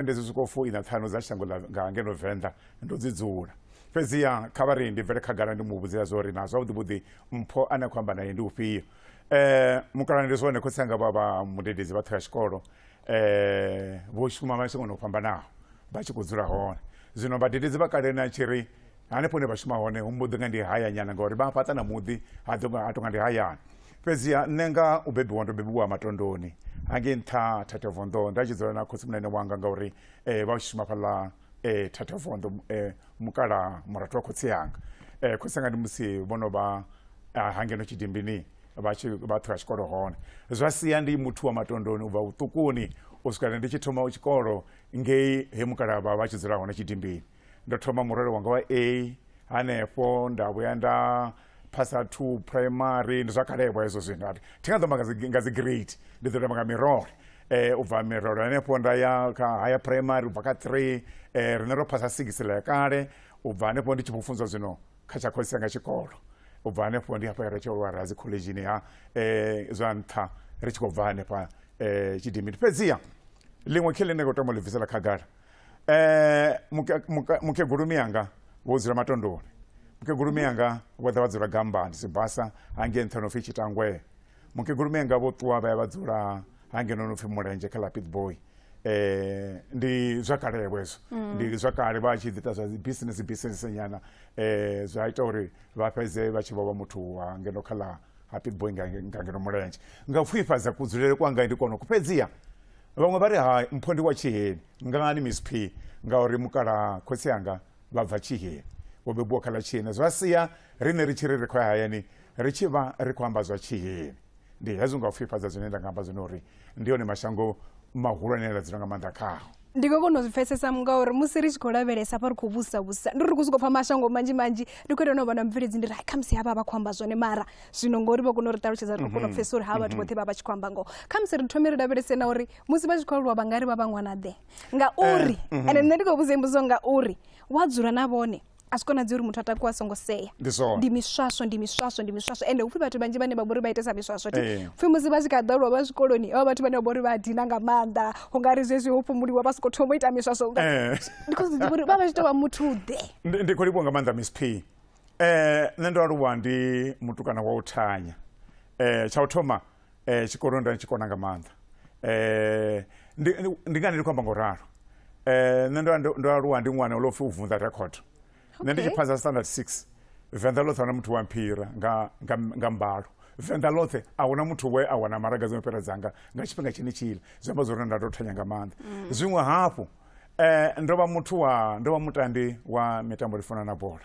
Ndi zwi swika 45 dza shango ḽa nga ngeno Venḓa ndo dzi dzula. Fhedziha kha vha ri ndi bvele khagala ndi mu vhudze zwa uri na zwavhuḓi vhuḓi Mpho ane a khou amba naye ndi ufhio. Mukalana ndi zwone khotsi anga vha vha mudededzi vha ṱhoho ya tshikolo vho shuma mashangoni o fhambanaho vha tshi khou dzula hone. Zwino vhadededzi vha kale na tshi ri hanefho hune vha shuma hone hu mbo ḓi nga ndi haya nyana ngauri vha fhaṱa na muḓi ha ḓo ha tonga ndi hayani. Fhedziha nṋe nga u bebiwa ndo bebiwa Matondoni hangei nṱha Thathevondo, nda tshi dzula na khotsimunene wanga ngauri vha tshi shuma fhaḽa Thathevondo mukala murathu wa khotsi anga. Khotsi anga ndi musi vho no vha hangeno Tshidimbini vha tshi vha ṱhoha tshikolo hone. Zwa sia ndi muthu wa Matondoni ubva vhuṱukuni u swikela ndi tshi thoma tshikolo ngei he mukala vha vha tshi dzula hone Tshidimbini. Ndo thoma murole wanga wa A hanefho, nda vhuya nda phasa 2 primary, ndi zwa kalevho hezwo zwino, thi nga ḓo amba nga dzi grade, ndi ḓo amba nga mirole. U bva mirole hanefho nda ya kha higher primary, u bva kha 3 riṋe ro phasa 6 ḽa ya kale. U bva hanefho ndi tshi vho funzwa zwino kha tsha khotsi anga tshikolo. U bva hanefho ndi hafha ri tshi aluwa ra dzi khoḽedzhini ha zwa nṱha ri tshi khou bva hanefha Tshidimbini. Fhedziha ḽiṅwe khe ḽine nda khou tama u ḽi bvisela khagala, mukegulu miyanga vho dzula Matondoni, mukegulu miyanga vho ḓa vha dzula Gambani Sibasa hangei nṱha no pfi Tshitangwe, mukegulu miyanga vho ṱuwa vha ya vha dzula hangei no pfi Mulenzhe kha ḽa Pietboi. Ndi zwa kale hezwo, ndi zwa kale vha tshi ḓi ita zwa business business nyana, zwa ita uri vha fhedze vha tshi vho vha muthu wa ngeno kha ḽa ha Pietboi nga ngeno Mulenzhe. Nga u pfufhifhadza kudzulele kwanga ndi kono fhedziha vhaṅwe vha ri hai Mpho ndi wa Tshiheni. Ngani Miss P? Ngauri mukala khotsi anga vha bva Tshiheni, vho bebiwa kha ḽa Tshiheni. Zwa sia riṋe ri tshi ri ri khou ya hayani ri tshi vha ri khou amba zwa Tshiheni. Ndi hezwo nga u pfufhifhadza zwine nda nga amba zwone uri ndi hone mashango mahulwane ane nda dzula nga maanḓa khao. Ndi khou kona u zwi pfesesa ngauri musi ri tshi khou lavhelesa hafha ri khou vhusa vhusa ndi ri khou sokou pfa mashango manzhi manzhi, ndi khou ita na u vha na mubveledzi ndi ri hai khamusi havha vha khou amba zwone, mara zwino ngori vha kona u ri ṱalutshedza ri khou kona u pfesesa uri havha vhathu vhoṱhe vha vha tshi khou amba ngoho. Khamusi ri thome ri lavhelese na uri musi vha tshi khou aluwa vha nga ri vha vha ṅwana ḓe, ngauri ende nṋe ndi khou vhudza mbudziso ngauri wa dzula na vhone a zwi konadzei uri muthu a takuwa a songo sea. Ndi zwone. Ndi miswaswo, ndi miswaswo, ndi miswaswo. Ende hupfi vhathu vhanzhi vhane vha vhori vha itesa miswaswo thi pfi musi vha tshi kha ḓa aluwa vha zwikoloni havha vhathu vhane vha vhori vha dina nga maanḓa, hu nga ri zwezwi ho fhumuliwa vha sokou thoma u ita miswaswo. Ndi khou ḓivha uri vha vha tshi tou vha muthu ḓe. Ndi khou livhuwa nga maanḓa Miss P. Nṋe ndo aluwa ndi mutukana wa u thanya. Tsha u thoma tshikoloni nda ndi tshi kona nga maanḓa. Ndi ngani ndi khou amba ngo ralo? Nṋe ndo aluwa ndi ṅwana lo pfi u vunḓa record. Nṋe ndi tshi phasa standard 6 Venḓa ḽoṱhe ahuna muthu wa mphira nga mbalo. Venḓa ḽoṱhe a huna muthu we a wana maraga dzo no fhira dzanga nga tshifhinga tshenetshiḽa. Zwi amba zwori nda ndo thanya nga maanḓa. Zwiṅwe hafhu ndo vha muthu wa ndo vha mutambi wa mitambo ri funa na bola.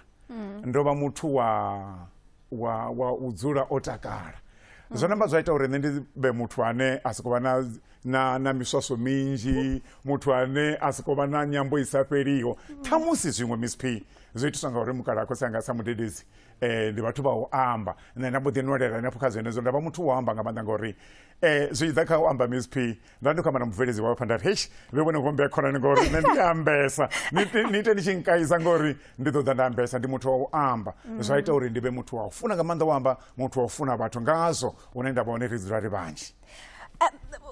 Ndo vha muthu wa wa wa u dzula o takala. Zwo namba zwa ita uri nṋe ndi vhe muthu ane a sokou vha na na na miswaswo minzhi, muthu ane a sokou vha na nyambo i sa fheliho. Ṱhamusi zwiṅwe Miss P zwo itiswa ngauri mukala khotsi anga sa mudededzi ndi vhathu vha u amba, nṋe nda mbo ḓi nwelela hanefho kha zwenezwo, nda vha muthu wa amba nga maanḓa ngauri zwi tshi ḓa kha u amba Miss P nda ndi khou amba na mubveledzi wawe phanḓa heish vhe vhone vho mbea khonani ngori nṋe ndi ambesa, ni ite ni tshi nkaisa ngori ndi ḓo ḓa nda ambesa. Ndi muthu wa u amba, zwa ita uri ndi vhe muthu wa u funa nga maanḓa u amba, muthu wa u funa vhathu, ngazwo hune nda vha hone ri dzula ri vhanzhi.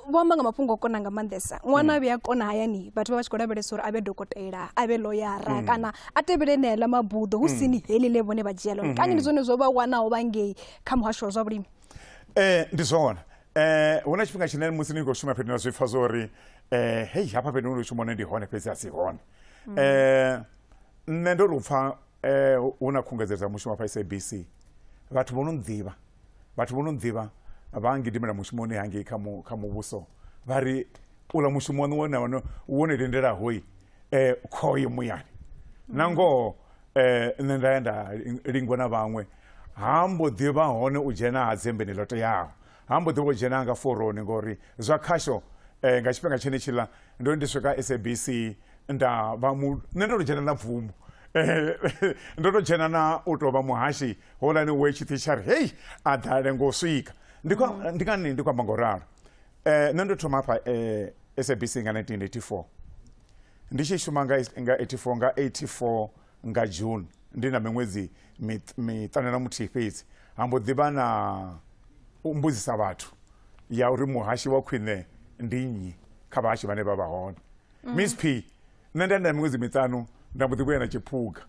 Vho amba nga mafhungo o kona nga maanḓesa. Ṅwana a vhuya kona hayani vhathu vha vha tshi khou lavhelesa uri a vhe dokotela, a vhe ḽoyara kana a tevhele ḽeneḽa mabuḓo hu sini heḽi ḽe vhone vha dzhia ḽone. Kanzhi ndi zwone zwo vha wanaho vha ngei kha muhasho wa zwa vhulimi. Ndi zwone. Hu na tshifhinga tshine musi ni khou shuma fhethu na zwi pfa zwo uri hei hafha fhethu ndi shuma hone ndi hone fhedzi a si hone. Nṋe ndo ri u pfa hu na khungedzelo dza mushumo hafha SABC, vhathu vho no nḓivha, vhathu vho no nḓivha vha ngidimela mushumoni hangei kha kha muvhuso vha ri uḽa mushumo waṋu wone wone wo ni lindelaho khoyo muyani. Na ngoho nṋe nda ya nda lingwa na vhaṅwe, ha mbo ḓi vha hone u dzhena ha dzembeni ḽo teaho, ha mbo ḓi vha u dzhena nga foroni ngori zwa khasho nga tshifhinga tshenetshiḽa ndo ndi swika SABC nda vha mu nṋe ndo to dzhena na bvumo ndo to dzhena na u tou vha muhashi houḽani we tshiṱitshi tsha ri hei a ḓa lenga u swika. Ndi khou ndi ngani ndi khou amba ngo ralo? Nṋe ndo thoma hafha SABC nga 1984 ndi tshi shuma nga 84 nga 84 nga June, ndi na miṅwedzi miṱanu na muthihi fhedzi, ha mbo ḓi vha na u mbudzisa vhathu ya uri muhashi wa khwine ndi nnyi kha vhahashi vhane vha vha hone. Miss P, nṋe nda nda miṅwedzi miṱanu nda mbo ḓi vhuya na tshiphuga.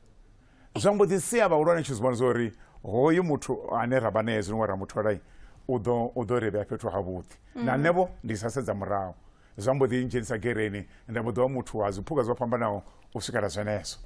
Zwa mbo ḓi sia vhahulwane tshi zwi vhona zwa uri hoyu muthu ane ra vha nae zwino wa ra mu thola u ḓo ri vhea fhethu havhuḓi. Na nṋe vho ndi sa sedza murahu. Zwa mbo ḓi ndzhenisa gereni nda mbo ḓi vha muthu wa zwiphuga zwo fhambanaho u swikela zwenezwo.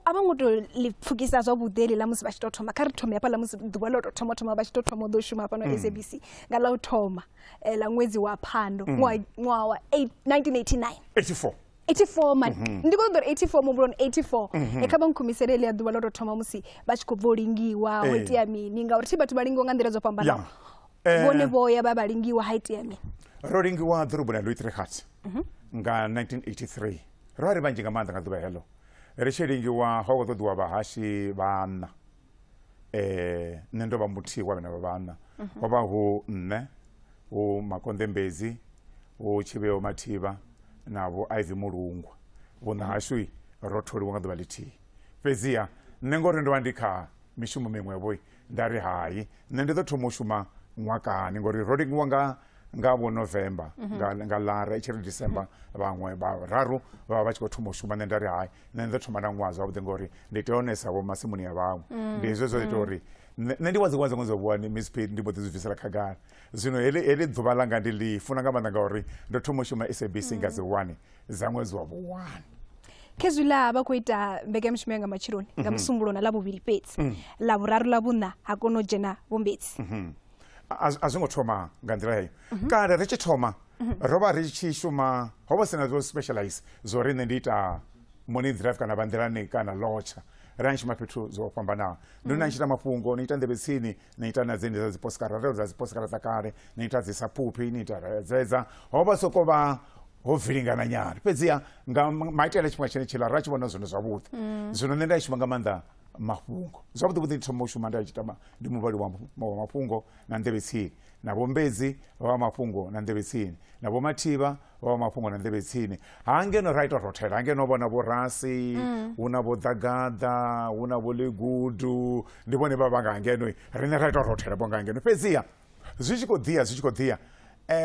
A vho ngo to ḽi pfukisa zwavhuḓi heḽi ḽa musi vha tshi tou thoma. Kha ri thome hafhaḽa musi ḓuvha ḽo tou thoma thoma vha tshi tou thoma u ḓo shuma hafhano SABC nga ḽa u thoma ḽa ṅwedzi wa Phando ṅwaha wa 1989. 84. 84 man. Ndi khou ṱoḓa uri 84 muhumbuloni 84. Kha vha nkhumisele heḽia ḓuvha ḽo tou thoma musi vha tshi khou bva u lingiwa ho itea mini, ngauri thi vhathu vha lingiwa nga nḓila dzo fhambanaho. Vhone vho ya vha vha lingiwa ha itea mini? Ro lingiwa ḓoroboni ya Lootrigat nga 1983. Ro ri vhanzhi nga maanḓa nga ḓuvha heḽo. Ri tshi lingiwa ho khou ṱoḓiwa vhahashi vhanna. Nṋe ndo vha muthihi wa vhana vha vhanna. Ho vha hu nṋe, hu Makonde Mbedzi, hu Tshivheo Mathivha na vho Ivy Mulungwa. Vhuṋa hashu ro tholiwa nga ḓuvha ḽithihi. Fhedziha nṋe ngori ndo vha ndi kha mishumo miṅwe vho, nda ri hai, nṋe ndi ḓo thoma u shuma ṅwakani ngori ro lingiwa nga vho November, nga Lara, i tshi ri December, vhaṅwe vhararu vha vha vha tshi khou thoma u shuma. Nṋe nda ri hai, nṋe ndi ḓo thoma na ṅwaha zwavhuḓi ngori ndi tea u nesa vho masimuni ya vhaṅwe. Ndi hezwo zwo ita uri nṋe ndi wa dziṅwe dziṅwe dzo vhuwani Miss P ndi mbo ḓi zwi bvisela khagala. Zwino heḽi ḓuvha ḽanga ndi ḽi funa nga maanḓa ngauri ndo thoma u shuma SABC nga dzi 1 dza ṅwedzi wa vhu-1. Khezwiḽa vha khou ita mbekanyamushumo ya nga matsheloni nga Musumbulowo na Ḽavhuvhili fhedzi, Ḽavhuraru, Ḽavhuṋa ha kona u dzhena Vho-Mbedzi. A zwi ngo thoma nga nḓila heyo. Kale ri tshi thoma ro vha ri tshi shuma, ho vha sina zwo specialize zwo ri nṋe ndi ita morning drive kana vha nḓilani kana lotsha. Ra ni shuma fhethu zwo fhambanaho. Ndi na tshi ita mafhungo, ni ita nḓevhe tsini, ni ita na dzeni dza dzi postcard, ra dza dzi postcard dza kale, ni ita dzi saphuphi, ni ita dzedza. Ho vha soko vha ho vilingana nyana. Fhedziha nga maitele a tshifhinga tshenetshiḽa ra tshi vhona zwone zwavhuḓi. Zwino nṋe nda shuma nga maanḓa mafhungo. Zwavhuḓi vhuḓi ndi thoma u shuma nda tshi tama ndi muvhali wa mafhungo na nḓevhe tsini. Na Vho Mbedzi vha mafhungo na nḓevhe tsini. Na Vho Mathivha vha mafhungo na nḓevhe tsini. Ha ngeno ra ita rothela, ha ngeno vhona Vho Rasi, hu na Vho Ḓagaḓa, hu na Vho Ḽigudu, ndi vhone vha vha nga ngeno. Riṋe ra ita rothela vho nga ngeno. Fhedziha zwi tshi khou ḓiya, zwi tshi khou ḓiya,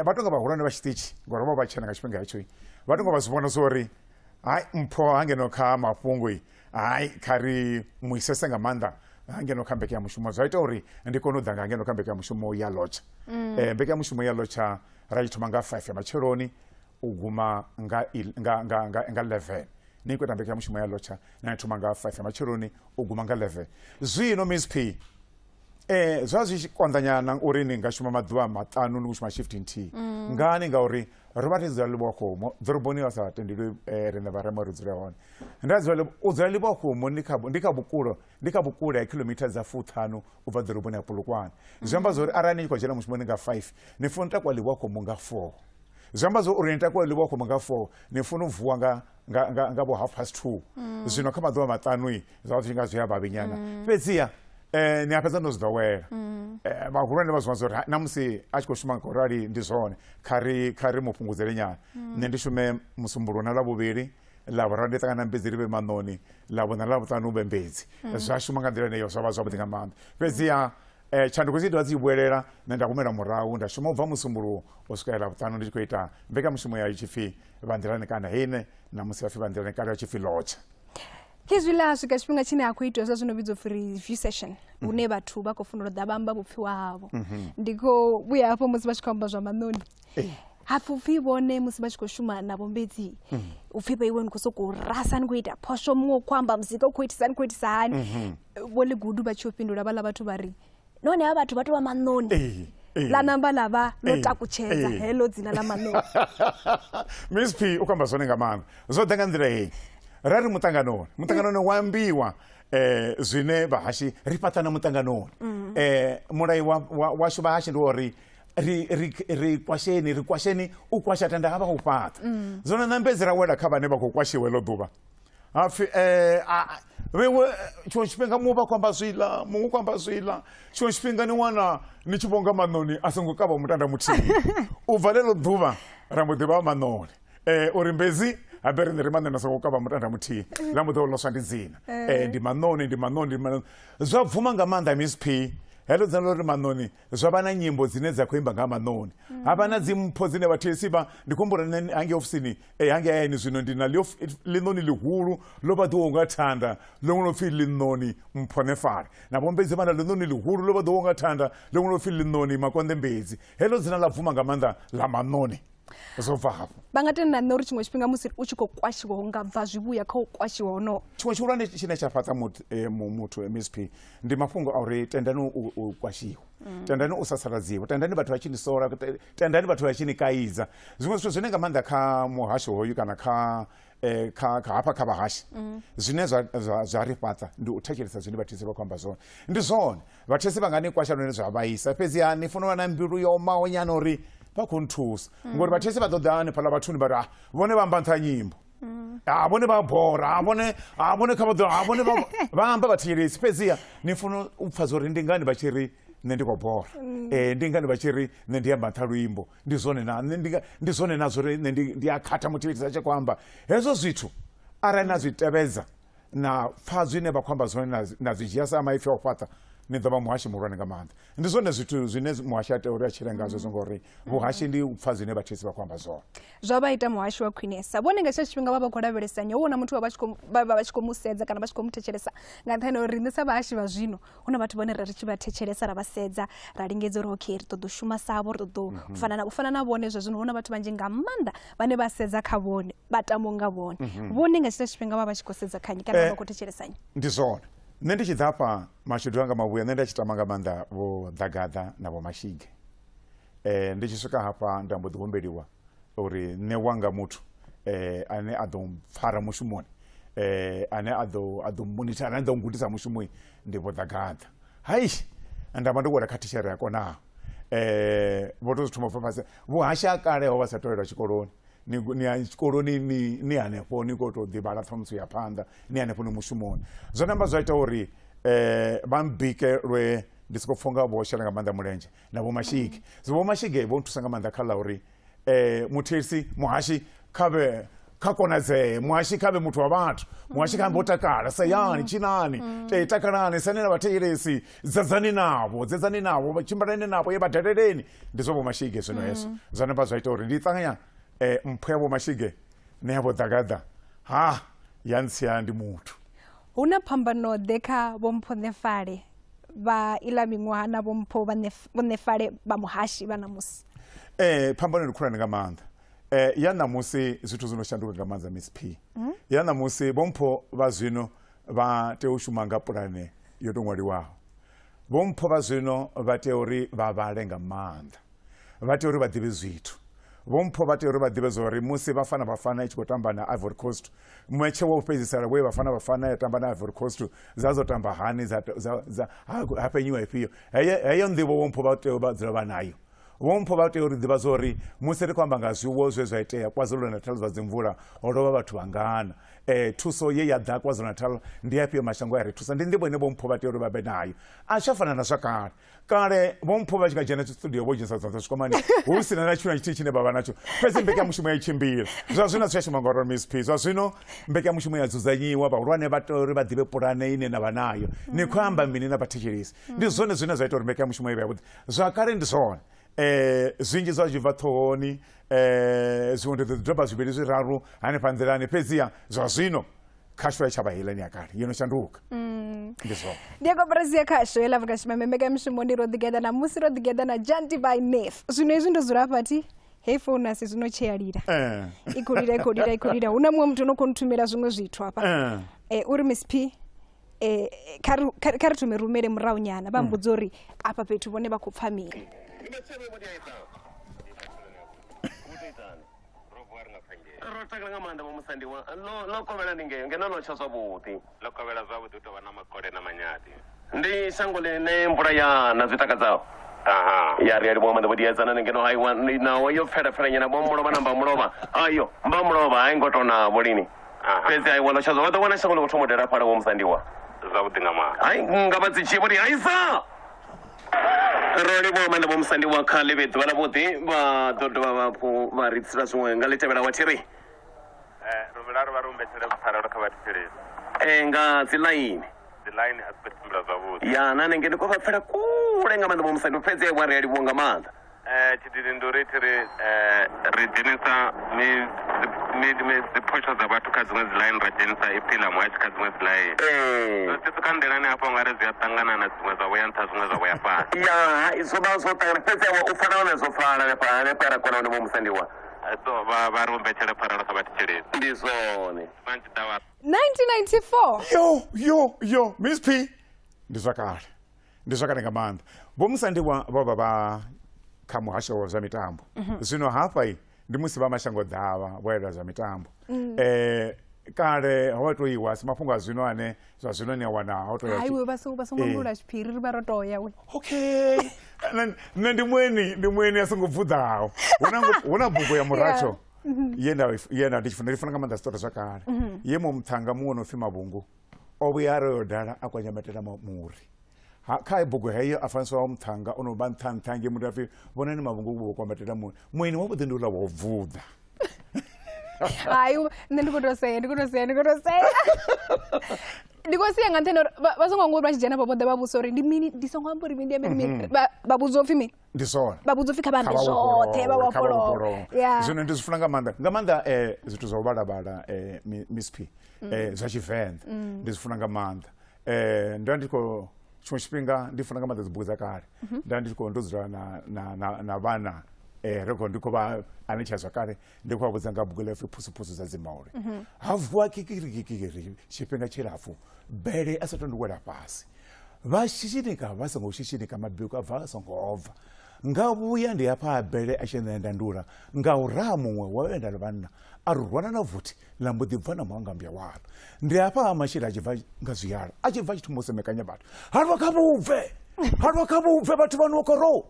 vha tonga vhahulwane vha tshiṱitshi, ngori vha vha tshena nga tshifhinga hetsho, vha tonga vha zwi vhona zwa uri hai mpho hangeno kha mafhungo, hai kha ri muisese nga maanḓa hangeno kha mbekanyamushumo. Zwa ita uri ndi kone u ḓa nga ngeno kha mbekanyamushumo ya lotsha. Mbekanyamushumo ya lotsha ra tshi thoma nga 5 ya matsheloni u guma nga 11. Ni khou ita mbekanyamushumo ya lotsha na thoma nga 5 ya matsheloni u guma nga 11. Zwino Miss P, zwa zwi tshi konḓa nyana uri ni nga shuma maḓuvha maṱanu ni khou shuma shift nthihi. Ngani? Ngauri ro vha ri dzula Livhuwakhomo, ḓoroboni vha sa tendelwi riṋe vharema ri dzule hone. Nda dzula u dzula Livhuwakhomo ndi kha vhukulo, ndi kha vhukule ha khilomitha dza 50 u bva ḓoroboni ya Polokwane. Zwi amba zwori arali ni tshi khou dzhena mushumoni nga 5, ni funa u takuwa Livhuwakhomo nga 4. Zwi amba zwo uri ni takuwa Livhuwakhomo nga 4, ni funa u vuwa nga vho 2:30. Zwino kha maḓuvha maṱanu zwa zwi nga zwi a vhavhi nyana. Fhedziha ni a fhedza no zwi ḓowela. Vhahulwane vha zwi vhona zwa uri na musi a tshi khou shuma nga rali ndi zwone, kha ri mu fhungudzele nyana. Nṋe ndi shume Musumbulowo na Ḽavhuvhili, Ḽavhuraru ndi ṱangana na Mbedzi ri vhe maṋoni, Ḽavhuṋa na Ḽavhuṱanu hu vhe Mbedzi. Zwa shuma nga nḓila yeneyo zwa vha zwavhuḓi nga maanḓa. Fhedziha tshanduko dzi dovha dzi vhuelela, nṋe nda humela murahu nda shuma u bva Musumbulowo u swikela Ḽavhuṱanu ndi tshi khou ita mbekanyamushumo ya i tshi pfhi Vha Nḓilani kana heine ṋamusi vha pfhi Vha Nḓilani, kale vha tshi pfhi Lotsha. Hezwiḽa ha swika tshifhinga tshine ha khou itiwa zwa zwino vhidzwa upfhi review session, hune vhathu vha khou funela u ḓa vha amba vhupfiwa havho. Ndi khou vhuya hafho musi vha tshi khou amba zwa maṋoni. Hapfi upfhi vhone musi vha tshi khou shuma na Vho Mbedzi, upfhi vha iwe ni khou sokou rasa ni khou ita phosho, muṅwe u khou amba muzika u khou itisa ni khou itisa hani. Vho Ḽigudu vha tshi yo fhindula vhaḽa vhathu vha ri nahone havha vhathu vha tou vha maṋoni. Ḽa namba ḽa vha ḽo takutshedza heḽo dzina ḽa maṋoni. Miss P u khou amba zwone nga maanḓa. Zwo ḓa nga nḓila heyi. Ra ri muṱanganoni, muṱanganoni wa ambiwa zwine vhahashi ri fhaṱana muṱanganoni. Mulayo washu vhahashi ndi wa uri ri kwasheni, ri kwasheni u kwasha tenda ha vha u fhaṱa. Zwino nṋe Mbedzi ra wela kha vhane vha khou kwashiwa heḽo ḓuvha. Hapfi vhewe tshiṅwe tshifhinga muṅwe vha khou amba zwiḽa, muṅwe u khou amba zwiḽa. Tshiṅwe tshifhinga ni wana ni tshi vhonga maṋoni a songo kavha mutanda muthihi. U bva ḽeḽo ḓuvha ra mbo ḓi vha maṋoni. Uri Mbedzi habe riṋe ri maṋoni a songo kavha mutanda muthihi, ḽa mbo ḓi vha ḽo swa ndi dzina. Ndi maṋoni, ndi maṋoni, ndi maṋoni. Zwa bvuma nga maanḓa Miss P. Heḽo dzina ḽo ri Maṋoni zwa vha na nyimbo dzine dza khou imba nga Maṋoni. Ha vha na dzimpho dzine vhathetshelesi vha ndi khou humbula nṋe hangei ofisini hangei hayani zwino ndi na ḽiṋoni ḽihulu ḽo vhaḓiwaho nga thanda ḽo no pfi ḽiṋoni Mpho Nefale. Na Vho Mbedzi vha na ḽiṋoni ḽihulu ḽo vhaḓiwaho nga thanda ḽo no pfi ḽiṋoni Makonde Mbedzi. Heḽo dzina ḽa bvuma nga maanḓa ḽa Maṋoni. Zwo bva hafho. Vha nga tenda na nṋe uri tshiṅwe tshifhinga musi u tshi khou kwashiwa hu nga bva zwivhuya kha u kwashiwa honoho. Tshiṅwe tshihulwane tshine tsha fhaṱa muthu MSP ndi mafhungo a uri tendani u kwashiwa, tendani u sasaladziwa, tendani vhathu vha tshi ni sola, tendani vhathu vha tshi ni kaidza. Zwiṅwe zwithu zwine nga maanḓa kha muhasho hoyu kana kha kha hafha kha vhahashi zwine zwa ri fhaṱa ndi u thetshelesa zwine vhathetshelesi vha khou amba zwone. Ndi zwone vhathetshelesi vha nga ni kwasha lune zwa vhaisa, fhedziha ni funa u vha na mbilu yo omaho nyana uri vha khou nthusa, ngori vhathetshelesi vha ḓo ḓa hanefhaḽa vhathuni vha ri vhone vha amba nṱha nyimbo, vhone vha bora, vhone vhone kha vha ḓo vhone vha amba vhathetshelesi. Fhedziha ni funa u pfha zwa uri ndi ngani vha tshi ri nṋe ndi khou bora, ndi ngani vha tshi ri nṋe ndi amba nṱha luimbo, ndi zwone na nṋe ndi zwone na zwori nṋe ndi a khatha muthetshelesi a tshi khou amba. Hezwo zwithu arali na zwi tevhedza na pfha zwine vha khou amba zwone na zwi dzhia sa maipfi a u fhaṱa, ni ḓo vha muhashi muhulwane nga maanḓa. Ndi zwone zwithu zwine muhashi a tea uri a tshile ngazwo, ngori vhuhashi ndi u pfha zwine vhathetshelesi vha khou amba zwone. Zwa vha ita muhashi wa khwinesa. Vhone nga tshetsho tshifhinga vha vha khou lavhelesa nnyi? Hu na muthu vha vha tshi khou mu sedza kana vha tshi khou mu thetshelesa nga nṱhani ha uri riṋe sa vhahashi vha zwino hu na vhathu vhane ra ri tshi vha thetshelesa ra vha sedza ra lingedza uri okay ri ṱoḓa u shuma savho, ri ṱoḓa u fana na u fana na vhone. Zwa zwino hu na vhathu vhanzhi nga maanḓa vhane vha sedza kha vhone, vha tama nga vhone. Vhone nga tshetsho tshifhinga vha vha tshi khou sedza kha nnyi kana vha khou thetshelesa nnyi? Ndi zwone. Nṋe ndi tshi ḓa hafha mashudu anga mavhuya, nṋe nda tshi tama nga maanḓa Vho Ḓagaḓa na Vho Mashige. Ndi tshi swika hafha nda mbo ḓi humbeliwa uri nṋe wanga muthu ane a ḓo pfara mushumoni, ane a ḓo monitor, ane a ḓo ngudisa mushumo ndi Vho Ḓagaḓa. Hai, nda vha ndo wela kha thitshere ya konaho. Vho to zwi thoma u bva fhasi. Vhuhashi ha kale ho vha sa tovhelwa tshikoloni. Ni ya tshikoloni ni hanefho ni khou tou ḓivhala ṱhamusi ya phanḓa, ni hanefho ni mushumoni. Zwo namba zwa ita uri vha mbike lwe ndi soko pfha unga vho shela nga maanḓa mulenzhe na Vho Mashige. So Vho Mashige vho nthusa nga maanḓa kha ḽa uri muthetshelesi muhashi kha kha konadzee, muhashi kha vhe muthu wa vhathu, muhashi kha ambe o takala, sayani, tshinani, takalani, sani na vhathetshelesi, dzedzani navho, dzedzani navho, tshimbilani navho, ye vha daleleni. Ndi zwa Vho Mashige zwino hezwo. Zwa namba zwa ita uri ndi ṱanganya mpho ya Vho Mashige na ya Vho Ḓagaḓa, ha ya ntsia ndi muthu. Hu na phambano ḓe kha Vho Mpho Nefale vha iḽa miṅwaha na Vho Mpho Vho Nefale vha muhashi vha ṋamusi? Phambano ndi khulwane nga maanḓa. Ya ṋamusi zwithu zwo no shanduka nga maanḓa Miss P. Ya ṋamusi Vho Mpho vha zwino vha tea u shuma nga pulane yo tou ṅwaliwaho. Vho Mpho vha zwino vha tea uri vha vhale nga maanḓa, vha tea uri vha ḓivhe zwithu. Vho Mpho vha tea uri vha ḓivhe zwa uri musi Bafana Bafana i tshi khou tamba na Ivory Coast, metshe wa u fhedzisela we Bafana Bafana ya tamba na Ivory Coast dza dzo tamba hani, ha fhenyiwa ifhio. Heyo nḓivho Vho Mpho vha tea u vha dzula vha nayo. Vho Mpho vha tea uri ḓivha zwa uri musi ri khou amba nga zwiwo zwe zwa itea KwaZulu-Natal zwa dzimvula, ho lovha vhathu vhangana. Thuso ye ya ḓa KwaZulu-Natal ndi afhio mashango a ri thusa. Ndi nḓivho ine Vho Mpho vha tea uri vha vhe nayo. A tsha fana na zwa kale. Kale Vho Mpho vha tshi nga dzhena studio vho dzhenisa zwanḓa zwikwamani hu si na na tshithu na tshithihi tshine vha vha natsho, fhedzi mbekanyamushumo ya tshimbila. Zwa zwino zwi a shuma ngauralo Miss P. Zwa zwino mbekanyamushumo ya dzudzanyiwa, vhahulwane vha tea uri vha ḓivhe pulane ine na vha nayo, ni khou amba mini na vhathetshelesi. Ndi zwone zwine zwa ita uri mbekanyamushumo i vhe yavhuḓi. Zwa kale ndi zwone zwinzhi zwa zwi bva ṱhohoni, zwiṅwe ndi ḓo doba zwivhili zwiraru hanefha nḓilani, fhedziha zwa zwino khasho ya tshavha heiḽani ya kale yo no shanduka. Ndi zwone. Ndi ya koporasi ya khasho ya ḽa Afrika Tshipembe. Mbekanyamushumo ndi Ro Ḓigeḓa na musi ro ḓigeḓa na Janti by Nef. Zwino hezwi ndo dzula hafha thi hei founu asi zwino tshe ya lila. I khou lila, i khou lila, i khou lila. Hu na muṅwe muthu no khou nthumela zwiṅwe zwithu hafha. Uri Miss P kha ri thome rumele murahu nyana vha mbudza uri afha fhethu vhone vha khou pfha mini. Ro takala nga maanḓa Vho Musandiwa. Ḽo kovhela ndi ngeo, ngeno ḽo tsha zwavhuḓi. Ḽo kovhela zwavhuḓi u tou vha na makole na manyadi. Ndi shango ḽine mvula ya na zwi takadzaho. Aha. Ya ri a livhuwa maanḓa Vho Diedzana ngeno haiwa naho yo pfela pfela nyana Vho Mulovha na Mbamulovha. Ayo Mbamulovha a i ngo tou na vho lini. Fhedzi haiwa ḽo tsha zwa vha ḓo wana shango ḽi khou thoma u dela fhala Vho Musandiwa. Zwavhuḓi nga maanḓa. Hai nga vha dzi dzhie vho ri haisa. Ro livhuwa maanḓa Vho Musandiwa kha ḽi vhe ḓuvha ḽavhuḓi, vha ḓo dovha hafhu vha ri tsira zwiṅwe nga ḽi tevhelaho a thi ri. Rumela ri vha ri humbetshele pfarelo kha vhathetshelesi. Nga dzi ḽaini. Dzi line a dzi khou tshimbila zwavhuḓi. Ya na nenge ndi khou vha pfela kule nga maanḓa Vho Musandiwa, fhedzi aiwa ri a livhuwa nga maanḓa. Tshididi ndi uri thi ri ri dzhenisa mi mi mi dziphotsho dza vhathu kha dziṅwe dzi line, ra dzhenisa ipfi ḽa muhashi kha dziṅwe dzi line. So tshi swika nḓilani hafha ungari zwi a ṱangana na dziṅwe zwa vhuya nṱha, zwiṅwe zwa vhuya fhasi. Ya hai, zwo vha zwo ṱangana, fhedzi aiwa u fana hone zwo pfala hanefha hanefha ra kona hone Vho Musandiwa. So vha vha ri humbetshele pfarelo sa vhathetshelesi. Ndi zwone. Vha tshi ḓa vha 1994. Yo yo yo, Miss P, ndi zwa kale, ndi zwa kale nga maanḓa. Vho Musandiwa vho vha vha kha muhasho wa zwa mitambo. Zwino hafha ndi musi vha mashango ḓavha vho yela zwa mitambo. Kale ho to iwa si mafhungo a zwino ane zwa zwino ni a wana ho to ya. Haiwe, vha songo ambulula tshiphiri, ri vha ro toya we. Okay, nṋe ndi mueni, ndi mueni a songo bvuḓaho. Hu na bugu ya muratsho ye nda ye nda ndi tshi funa, ndi funa nga maanḓa zwiṱori zwa kale. Ye mu muṱhanga muṅwe no pfi Mavhungu o vhuya a ri yo dala a kwanyamatela muri. Ha, kha bugu heyo a fanisiwa muṱhanga o no vha nṱha nṱha nge muthu a pfi vhonani Mavhungu vho kwambatela muri. Mueni wavhuḓi ndi uḽa wo bvuḓa. Hai, nṋe ndi khou tou sea, ndi khou tou sea, ndi khou tou sea, ndi khou sia nga nṱhani uri vha songo ngori vha tshi dzhena vha vhoḓa vha vhudzisa uri ndi mini, ndi songo amba uri mini, ndi ambe ndi mini. Vha vhudzwa upfhi mini? Ndi zwone. Vha vhudzwa upfhi kha vha ambe Kha vha zwoṱhe, vha vhofholowe, kha vha vhofholowe. vhofholowe. Ya. Zwino ndi zwi funa nga maanḓa nga maanḓa zwithu zwa u vhalavhala, Miss P, zwa Tshivenḓa ndi zwi funa nga maanḓa. Nda ndi khou tshiṅwe tshifhinga ndi funa nga maanḓa dzibugu dza kale. Nda ndi khou ndo dzula na vhana, ri khou ndi khou vha anetshela zwa kale, ndi khou vha vhudza nga bugu ḽa pfi Phusuphusu dza Dzimauli. Ha vuwa kikirikikiri tshifhinga tshilapfu, bele a sa tou ndi wela fhasi, vha shishinika vha songo shishinika, mabiko a bva a songo bva. Nga vhuya ndi hafha ha bele a tshi ṋea ndandula nga u raha muṅwe wa vhaenda vhanna a ri rwana na vothi ḽa mbo ḓi bva na muhangambya waḽo. Ndi hafha ha mashela a tshi bva nga zwiyalo, a tshi bva a tshi thoma u semekanya vhathu, halwa kha vhubve, halwa kha vhubve, vhathu vha nwa khoroni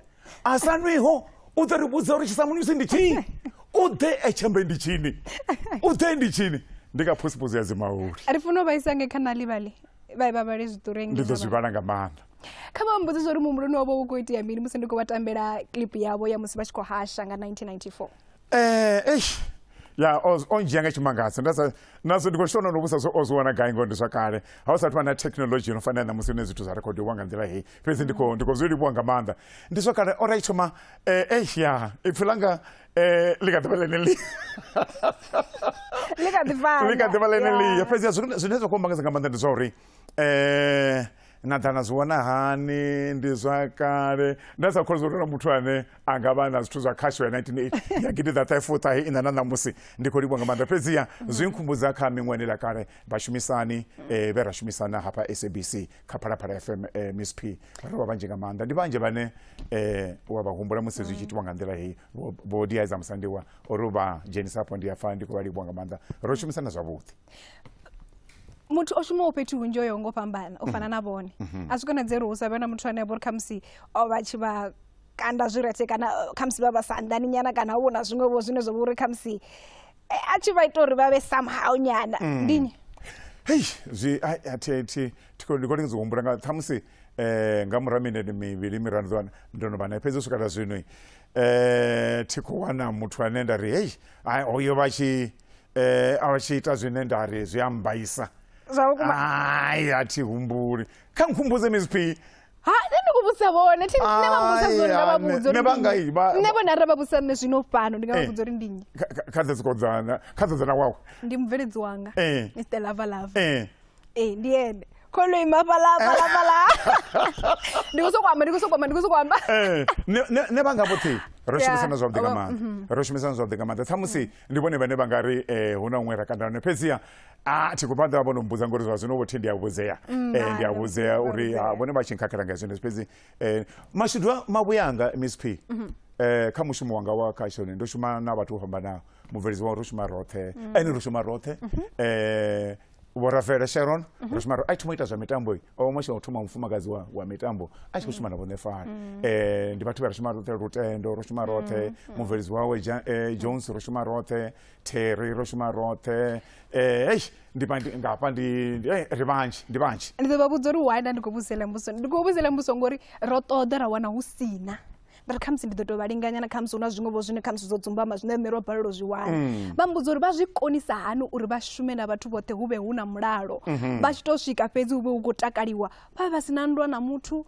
a sa nwiho u ḓo ri vhudza uri tshisamunusi ndi tshini, u ḓe etshambe ndi tshini, u ḓe ndi tshini. Ndi nga Phusuphusu ya Dzimauli. Ri funa u vhaisa nge kha Nalivhali vha vha vhale zwiṱori Ndi ḓo zwi vhala nga maanḓa. Kha vha mbudze zwa uri muhumbuloni wavho hu khou itea mini musi ndi khou vha tambela clip yavho ya musi vha tshi khou hasha nga 1994. Eish, ya o ndzhia nga tshimangadzo, nda sa nazwo ndi khou shona no vhusa zwo o zwi wana gai, ngori ndi zwa kale, ha u sathu vha na thekhinoḽodzhi yo no fana na ṋamusi ine zwithu zwa rekhodiwa nga nḓila heyi. Fhedzi ndi khou zwi livhuwa nga maanḓa, ndi zwa kale. Ora i thoma, eish, ya ipfi langa ḽi kha ḓivha ḽeneḽi. Ḽi kha ḓi fana. Ḽi kha ḓivha ḽeneḽi. Fhedzi zwine zwa khou mangadza nga maanḓa ndi zwa uri na ḓa na zwi wana hani, ndi zwa kale, nda sa kholwa uri na muthu ane a nga vha na zwithu zwa khasho ya 1980 ya 1994 na ṋamusi. Ndi khou livhuwa nga maanḓa, fhedziha zwi nkhumbudza kha miṅwahani ḽa kale, vhashumisani vhe ra shumisana hafha SABC kha Phalaphala FM. Miss P, ro vha vhanzhi nga maanḓa, ndi vhanzhi vhane wa vha humbula musi zwi tshi itiwa nga nḓila heyi. Vho Diaiza Musandiwa uri vha dzhenisa hafho, ndi afha ndi khou vha livhuwa nga maanḓa, ro shumisana zwavhuḓi. Muthu o shumaho fhethu hunzhi o yaho ngo fhambana u fana na vhone, a zwi konadzei uri hu sa vhe na muthu ane a vha uri khamusi o vha tshi vha kanda zwirethe, kana khamusi vha vha sa anḓani nyana, kana hu na zwiṅwe vho zwine zwa vha uri khamusi a tshi vha ita uri vha vhe somehow nyana, ndi nnyi? Hei, zwi ai, a thi thi thi khou ndi khou lingedza u humbula nga ṱhamusi nga murahu minete mivhili miraru ḓo ndo no vha nae, fhedzi u swika na zwino thi khou wana muthu ane nda ri hei, ai, hoyo vha tshi a vha tshi ita zwine nda ri zwi a mbaisa. Zwa vhukuma. Ai, a thi humbuli, kha nkhumbudze, Miss P. Ha, nṋe ndi khou vhudzisa vhone, thi nṋe vha mbudza zwone, nga vha Ai, vhudza uri nṋe vha ndi nga nnyi. Nṋe vhone arali vha vhudzisa nṋe zwino fhano, ndi nga vha vhudza uri ndi nnyi. Kha ḓe sikodzana, kha ḓodzana wawe. Ndi mubveledzi wanga. Mr Lava Lava. Ee, ndi ene kholo ima fhaḽa fhaḽa fhaḽa, ndi khou sokou amba, ndi khou sokou amba, ndi khou sokou amba. Ne vhanga vhoṱhe ro shumisana zwavhuḓi nga maanḓa, ro shumisana zwavhuḓi nga maanḓa. Ṱhamusi ndi vhone vhane vha nga ri hu na huṅwe ra kanda hone, fhedziha a thi khou phanḓa vho no mbudza, ngori zwa zwino vho thi ndi a vhudzea, ndi a vhudzea uri vhone vha tshi nkhakhela nga zwino. Fhedzi mashudu mavhuya anga, Miss P, kha mushumo wanga wa khashoni ndo shuma na vhathu vho fhambanaho. Mubveledzi wawe ro shuma roṱhe, ene ro shuma roṱhe, vho Rafaela Sharon ro shuma a tshi thoma u ita zwa mitambo, o vha u thoma mufumakadzi wa mitambo a tshi khou shuma na vho Nefala. Ndi vhathu vha ri shuma roṱhe, Lutendo ro shuma roṱhe, mubveledzi wawe Jones ro shuma roṱhe, Terry ro shuma roṱhe. Eish, ndi ngafha ndi ri vhanzhi, ndi vhanzhi. Ndi ḓo vha vhudza uri why nda ndi khou vhudzisela mbudziso, ndi khou vhudzisela mbudziso ngori ro ṱoḓa ra wana hu sina. Nda ri khamusi ndi ḓo tou vha linganya na khamusi hu na zwiṅwe vho zwine khamusi zwo dzumbama zwine nṋe ro balelwa u zwi wana. Vha mmbudza uri vha zwi konisa hani uri vha shume na vhathu vhoṱhe hu vhe hu na mulalo. Vha tshi tou swika fhedzi hu vhe hu khou takaliwa, vha vhe vha si na nndwa na muthu.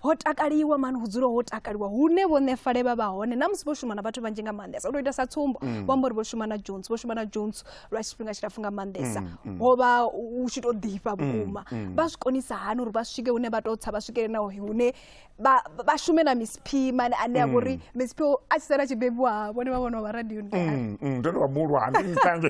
Ho takaliwa mani, hu dzule ho takaliwa hune vho Ṋefale vha vha hone na musi vho shuma na vhathu vhanzhi nga maanḓesa. U tou ita sa tsumbo, vho amba uri vho shuma na Jones, vho shuma na Jones lwa tshifhinga tshilapfu nga maanḓesa, ho vha hu tshi tou ḓifha vhukuma. Vha zwi konisa hani uri vha swike hune vha tou tsa vha swikele na hune vha shume na Miss P mani ane a vha uri Miss P a tshi sala a tshi bebiwa vhone vha vhona vha radioni kale. Ndo no vha muhulwane nṱhange.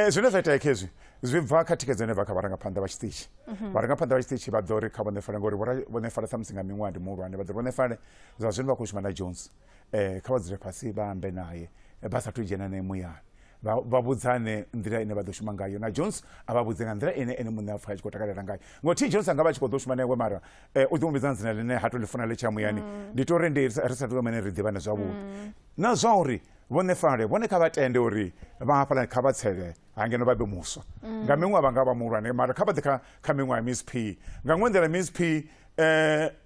Zwine zwa itea khezwi zwi bva kha thikhedzo ine bva kha vharangaphanḓa vha tshiṱitshi. Vharangaphanḓa vha tshiṱitshi vha ḓo ri kha Vho Ṋefale, ngori Vho Ṋefale ṱhamusi nga miṅwaha ndi muhulwane, vha ḓo ri Vho Ṋefale zwa zwino vha khou shuma na Jones, kha vha dzule fhasi vha ambe naye vha sathu dzhena naye muyani, vha vhudzane nḓila ine vha ḓo shuma ngayo, na Jones a vha vhudze nga nḓila ine ene muṋe a pfha a tshi khou takalela ngayo. Ngori T Jones a nga vha a tshi khou ḓo shuma na iwe mara u ḓo mu vhidza nga dzina ḽine ha to ḽi funa ḽi tsha muyani. Ndi to uri ndi ri sathu mene ri ḓivhane zwavhuḓi. Na zwa uri Vho Ṋefale vhone kha vha tende uri vha hafhaḽa kha vha tsele hangeno vha be muswa. Nga miṅwaha vha nga vha muhulwane mara kha vha ḓe kha miṅwaha ya Miss P. Nga ṅwe nḓila Miss P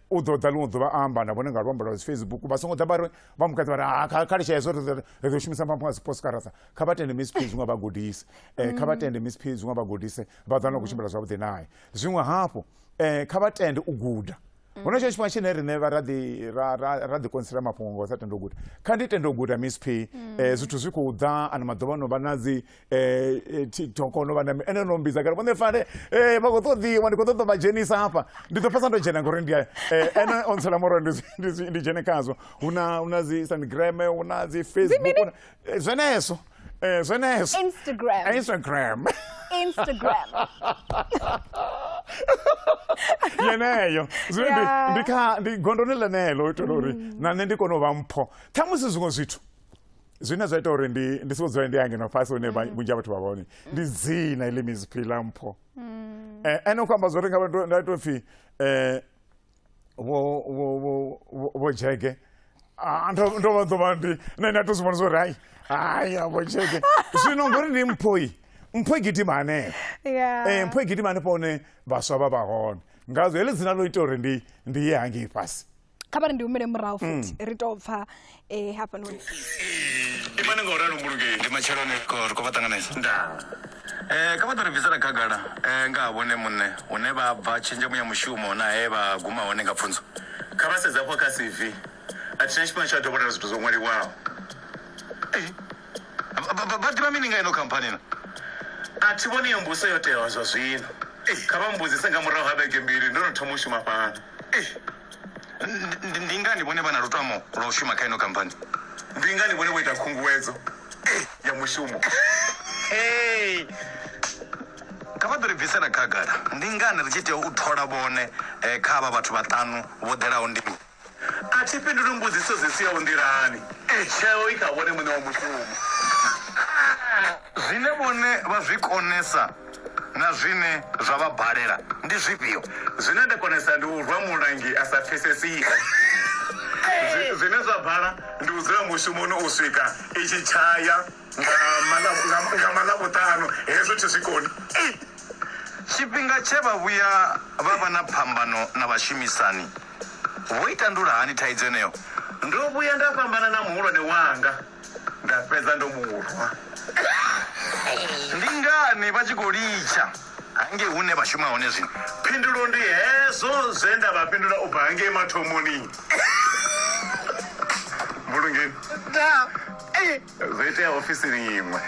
u ḓo ḓa ḽiṅwe ḓuvha a amba na vhone nga luambo lwa dzi Facebook, vha songo ḓa vha ri vha mukadzi vha ri ha kha litshe hezwo ri ḓo shumisa mafhungo a dzi postkarata. Kha vha tende Miss P zwiṅwe vha gudise, kha vha tende Miss P zwiṅwe vha gudise vha ḓo wana khou tshimbila zwavhuḓi nae. Zwiṅwe hafhu kha vha tende u guda. Hu na tshiṅwe tshifhinga tshine riṋe vha ra ḓi ra ra ra ḓi konḓisela mafhungo nga u sa tenda u guda. Kha ndi tende u guda Miss P. Zwithu zwi khou ḓa ano maḓuvha no vha na dzi TikTok no vha na ene no mmbidza kare Vho Ṋefale vha khou ṱoḓiwa ndi khou ṱoḓa vha dzhenisa hafha. Ndi ḓo fhedza ndo dzhena ngori ndi ene o ntsela murahu ndi dzhene khazwo. Hu na hu na dzi Instagram, hu na dzi Facebook, zwenezwo. Zwenezwo. Instagram. Instagram. Instagram. Yeneyo. Zwino ndi kha ndi gondoni ḽeneḽo u itela uri na nṋe ndi kone u vha mpho. Ṱhamusi zwiṅwe zwithu zwine zwa ita uri ndi soko dzula ndi hangeno fhasi hune vhunzhi ha vhathu vha vha hone ndi dzina iḽi Miss P ḽa mpho. Ene u khou amba zwori nga nda tou pfhi vho vho vho vho dzhege ndo ndo vha ḓo vha ndi nṋe nda to zwi vhona zwori hai hai vho dzhege zwino ngori ndi mpho mpho i gidima hanefho mpho i gidima hanefho hune vhaswa vha vha hone ngazwo heḽi dzina ḽo ita uri ndi ndi ye hangei fhasi. Kha vha ri ndi humele murahu futhi ri tou pfa hafhanoni. Imani nga u ralo mbulungeni. Ndi matsheloni ri khou vha ṱanganedza. Ndaa. Kha vha ḓo ri bvisela khagala nga ha vhone muṋe, hune vha bva, tshenzhemo ya mushumo na he vha guma hone nga pfunzo. Kha vha sedze hafha kha CV. A thi na tshifhinga tsha u dovholola zwithu zwo ṅwaliwaho. Vha ḓivha mini nga ino khamphani na? A thi vhoni iyo mbudziso yo teaho zwa zwino. Kha vha mbudzise nga murahu ha vhege mbili ndo no thoma u shuma fhano. Ndi ngani vhone vha na lutamo lwa u shuma kha ino khamphani? Ndi ngani vhone vho ita khunguwedzo ya mushumo? Hey! Kha vha ḓo ri bvisela khagala. Ndi ngani ri tshi tea u thola vhone kha avha vhathu vhaṱanu vho ḓelaho ndingo? A thi fhinduli mbudziso dzi siaho nḓilani. Tsheo i kha vhone muṋe wa mushumo. Zwine vhone vha zwi konesa na zwine zwa vha balela ndi zwifhio? Zwine nda konesa ndi u rwa mulangi a sa pfesesiho. Zwine zwa bala ndi u dzula mushumoni u swika i tshi tshaya nga maḽavhuṱanu. Hezwo thi zwi koni. Tshifhinga tshe vha vhuya vha vha na phambano na vhashumisani, vho i tandulula hani thaidzo yeneyo? Ndo vhuya nda fhambana na muhulwane wanga. Nda fhedza ndo mu rwa. Ndi ngani vha tshi khou litsha hangei hune vha shuma hone zwino? Phindulo ndi hezwo zwe nda vha fhindula u bva hangei mathomoni. Mbulungeni. Zwo itea ofisini iṅwe.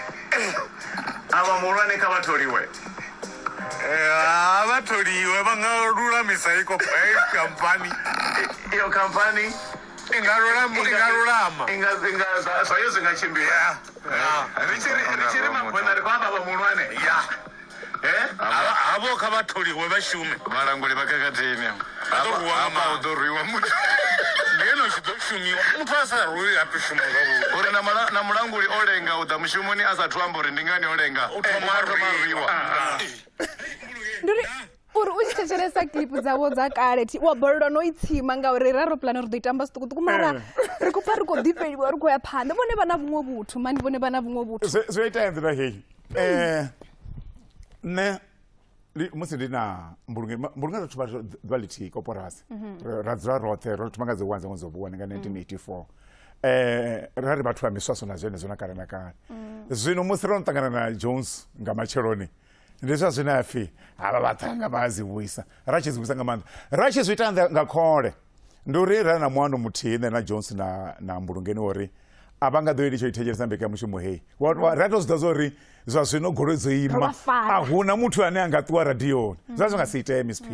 Avha muhulwane kha vha tholiwe. Ha vha tholiwe vha nga lulamisa iko khamphani. Iyo khamphani I nga lulama, i nga lulama. I nga, i nga, zwayo zwi nga tshimbila. Ri tshi ri, ri tshi ri magwena ri khou amba vha muhulwane. Ya. Havho kha vha tholiwe vha shume. Vhalanguli vha khakhathini. Vha ḓo rwiwa nga Hafha hu maanḓa. ḓo rwiwa muthu. Ndi ene u tshi ḓo shumiwa. Muthu a sa rwiwi ha to shuma zwavhuḓi. Uri na mulanguli o lenga u ḓa mushumoni a sathu amba uri ndi ngani o lenga. U thoma a U thoma a rwiwa. Ndi uri uri u tshi thetshelesa clip dzavho dza kale thi wa balelwa no i tsima ngauri ra ro pulana uri ḓo i tamba zwiṱukuṱuku mara ri khou pfa ri khou ḓifheliwa ri khou ya phanḓa. Vhone vha na vhuṅwe vhuthu mani, vhone vha na vhuṅwe vhuthu. Zwo itea nḓila heyi. Nṋe Musi ndi na mbulunge mbulunge ro thoma ḓuvha ḽithihi koporasi ra dzula roṱhe ro thoma nga dzi 1 dza ṅwedzi wa vhuwane nga 1984. Ra ri vhathu vha miswaswo na zwenezwo na kale na kale. Zwino musi ro no ṱangana na Jones nga matsheloni, ndi zwa zwine a pfhi havha vhaṱhanga vha a dzi vhuisa, ra tshi dzi vhuisa nga maanḓa, ra tshi zwi ita nga khole. Ndi uri ra na muano muthihi nṋe na Jones na mbulungeni uri a vha nga ḓo litsha u thetshelesa mbekanyamushumo heyi. Ra to zwi ḓivha zwa uri zwa zwino goloi dzo ima, a huna muthu ane a nga ṱuwa radioni, zwa zwi nga si itee Miss P.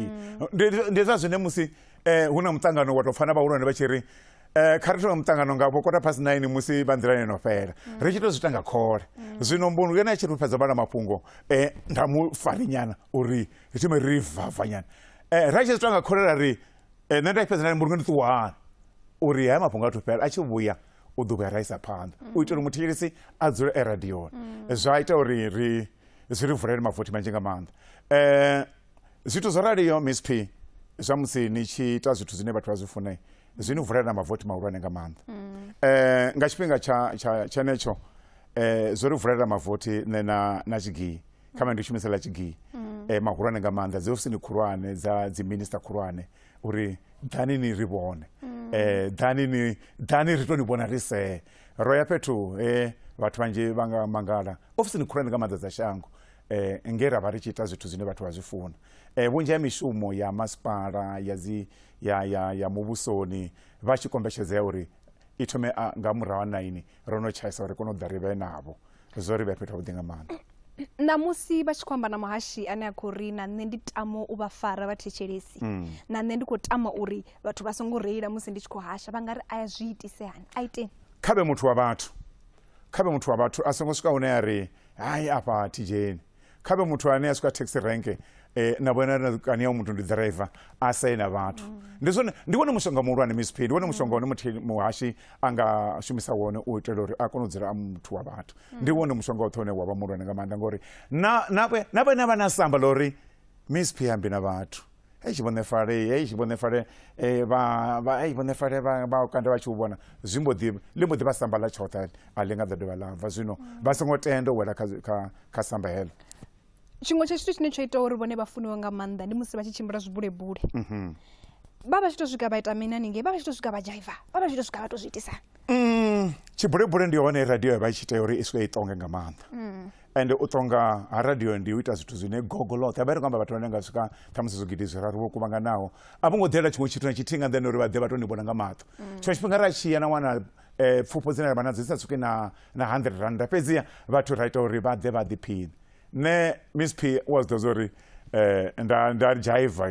Ndi zwa zwine musi hu na muṱangano wa tou pfa na vhahulwane vha tshi ri kha ri thome muṱangano nga vho 9:15 musi vha nḓilani no fhela, ri tshi to zwi ita nga khole. Zwino mbulungeni a tshi ri fhedza vhala mafhungo nda mu farinyana uri ri thome ri vavanyana, ra tshi zwi ita nga khole ra ri nṋe nda fhedza nda mbulunge ndi ṱuwa hani uri haya mafhungo a thu fhela, a tshi vhuya u ḓo vhuya ra isa phanḓa u itela uri muthetshelesi a dzule e radioni. Zwa ita uri ri zwi ri vulele mavothi manzhi nga maanḓa. Zwithu zwo raliho Miss P, zwa musi ni tshi ita zwithu zwine vhathu vha zwi fune zwi ni vulela na mavothi mahulwane nga maanḓa. Nga tshifhinga tsha tshenetsho zwo ri vulela mavothi nṋe na tshigii, kha vha ndi shumisa ḽa tshigii, mahulwane nga maanḓa, dzi ofisini khulwane dza dzi minister khulwane, uri ḓani ni ri vhone, ḓani ri to ni vhona ri see. Ro ya fhethu vhathu vhanzhi vha nga mangala, ofisini khulwane nga maanḓa dza shango, nge ra vha ri tshi ita zwithu zwine vhathu vha zwi funa. Vhunzhi ha mishumo ya masipala ya dzi ya muvhusoni vha tshi kombetshedzea uri i thome nga murahu ha 9 ro no tshaisa uri kone u ḓa ri vhe navho. Zwo ri vhe fhethu havhuḓi nga maanḓa. Ṋamusi vha tshi khou amba na muhashi ane a khou ri na nṋe ndi tamo u vha fara vhathetshelesi, na nṋe ndi khou tama uri vhathu vha songo reila musi ndi tshi khou hasha, vha nga ri a zwi itise hani? A iteni? Kha vhe muthu wa vhathu, kha vhe muthu wa vhathu, a songo swika hune a ri hai afha thi dzheni. Kha vhe muthu ane a swika taxi rank na vhona kani ya muthu ndi driver a saye na vhathu. Ndi zwone, ndi wone mushonga muhulwane Miss P, ndi wone mushonga une muhashi a nga shumisa wone u itela uri a kone u dzula a muthu wa vhathu. Ndi wone mushonga woṱhe une wa vha muhulwane nga maanḓa, ngori na vhone vha na samba ḽa uri Miss P ambi na vhathu. Hei tshivhonefale, hei tshivhonefale, vha hei vhonefale vha kanda vha tshi u vhona, zwi mbo ḓi ḽi mbo ḓi vha samba ḽa tshoṱhe, a ḽi nga ḓo dovha ḽa bva. Zwino vha songo tenda u wela kha samba heḽo. Tshiṅwe tsha tshithu tshine tsho ita uri vhone vha funiwe nga maanḓa ndi musi vha tshi tshimbila zwibulebule. Vha vha tshi to swika vha ita mini haningei, vha vha tshi to swika vha dzhaiva, vha vha tshi to swika vha to zwi itisa. Tshibulebule ndi hone radio ya vha i tshi tea uri i swike i ṱonge nga maanḓa. Ende u ṱonga ha radio ndi u ita zwithu zwine gogo ḽoṱhe, a vha ri khou amba vhathu vhane nga swika ṱhamusi zwigidi 3 vho kuvhanganaho, a vho ngo ḓela tshiṅwe tshithu na tshithihi nga nḓani uri vha ḓe vha to ni vhona nga maṱo. Tshiṅwe tshifhinga ra tshi ya na wana pfufho dzine ra vha nadzo dzi sa swiki na 100 rand, fhedziha vhathu ra ita uri vha ḓe vha ḓiphine. Nṋe Miss P u a zwi ḓivha zwa uri nda dzhaiva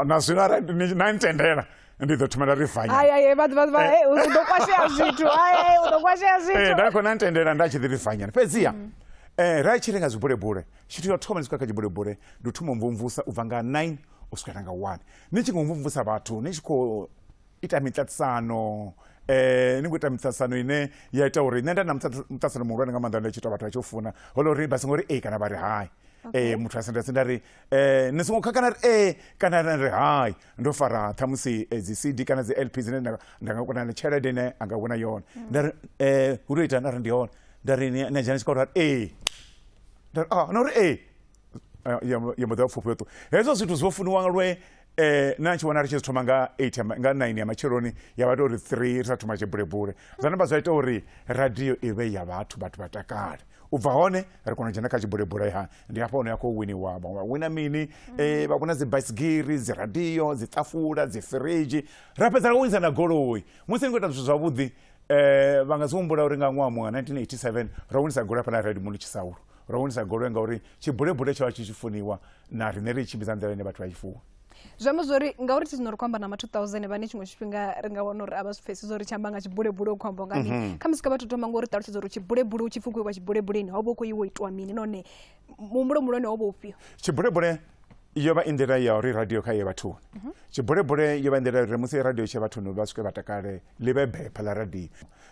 na zwino arali na ntendela ndi ḓo thoma nda ri vanya. Hai hai vha u ḓo kwashea zwithu. Hai hai u ḓo kwashea zwithu. Nda khou na ntendela nda tshi ḓi ri vanyana. Fhedziha ra tshi renga zwibulebule, tshithu tsha u thoma ni swika kha tshibulebule ndi u thoma u mvumvusa u bva nga 9 u swikela nga 1. Ni tshi khou mvumvusa vhathu, ni tshi khou ita miṱaṱisano, ni khou ita miṱaṱisano ine ya ita uri nṋe nda na muṱaṱisano muhulwane nga maanḓa nda tshi ita vhathu vha tshi funa, holo uri vha songo ri ee kana vha ri hai. Muthu a senda senda ri ni songo khakha na ri ee kana na ri hai, ndo fara ṱhamusi dzi CD kana dzi LP dzine nda nga kona na tshelede ine a nga vhona yone. Nda ri hu tou ita na ri ndi hone, nda ri ni a dzhena tshikolo a ri ee, nda ri ah na uri ee, ya mbo ḓi vha pfufho yo ṱuwa. Hezwo zwithu zwo funiwa lwe na tshi vhona ri tshi zwi thoma nga 8 nga 9 ya matsheloni ya vha tou ri 3 ri sa thoma tshibulebule, zwa namba zwa ita uri radio i vhe ya vhathu, vhathu vha takale. U bva hone ri kona u dzhena kha tshibulebule ha ndi hafha hune ya khou winiwa, vhaṅwe vha wina mini, vha wina dzi baisigira, dzi radio, dzi ṱafula, dzi firidzhi, ra fhedza ra winisa na goloi. Musi ni khou ita zwithu zwavhuḓi vha nga zwi humbula uri nga ṅwaha muṅwe 1987 ro winisa goloi hafhaḽa Red Moon Tshisaulu, ro winisa goloi ngauri tshibulebule tsho vha tshi tshi funiwa na riṋe ri tshimbidza nḓila ine vhathu vha i funa. Zwi amba zwori ngauri thi zwino ri khou amba na ma 2000 vhane tshiṅwe tshifhinga ri nga wana uri a vha zwi pfhesesi zwa uri tshi amba nga tshibulebule u khou amba nga mini. Kha musi kha vhathu thoma ngori ṱalutshedza uri tshibulebule u tshi pfhi u khou iwa tshibulebuleni ho vha u khou iwa itwa mini, nahone muhumbulo muhulwane ho vha ufhio? Tshibulebule yo vha i nḓila ya uri radio kha ye vhathuni. Tshibulebule yo vha nḓila ya uri musi radio tshi vhathuni vha swike vha takale ḽi vhe bepha ḽa radio.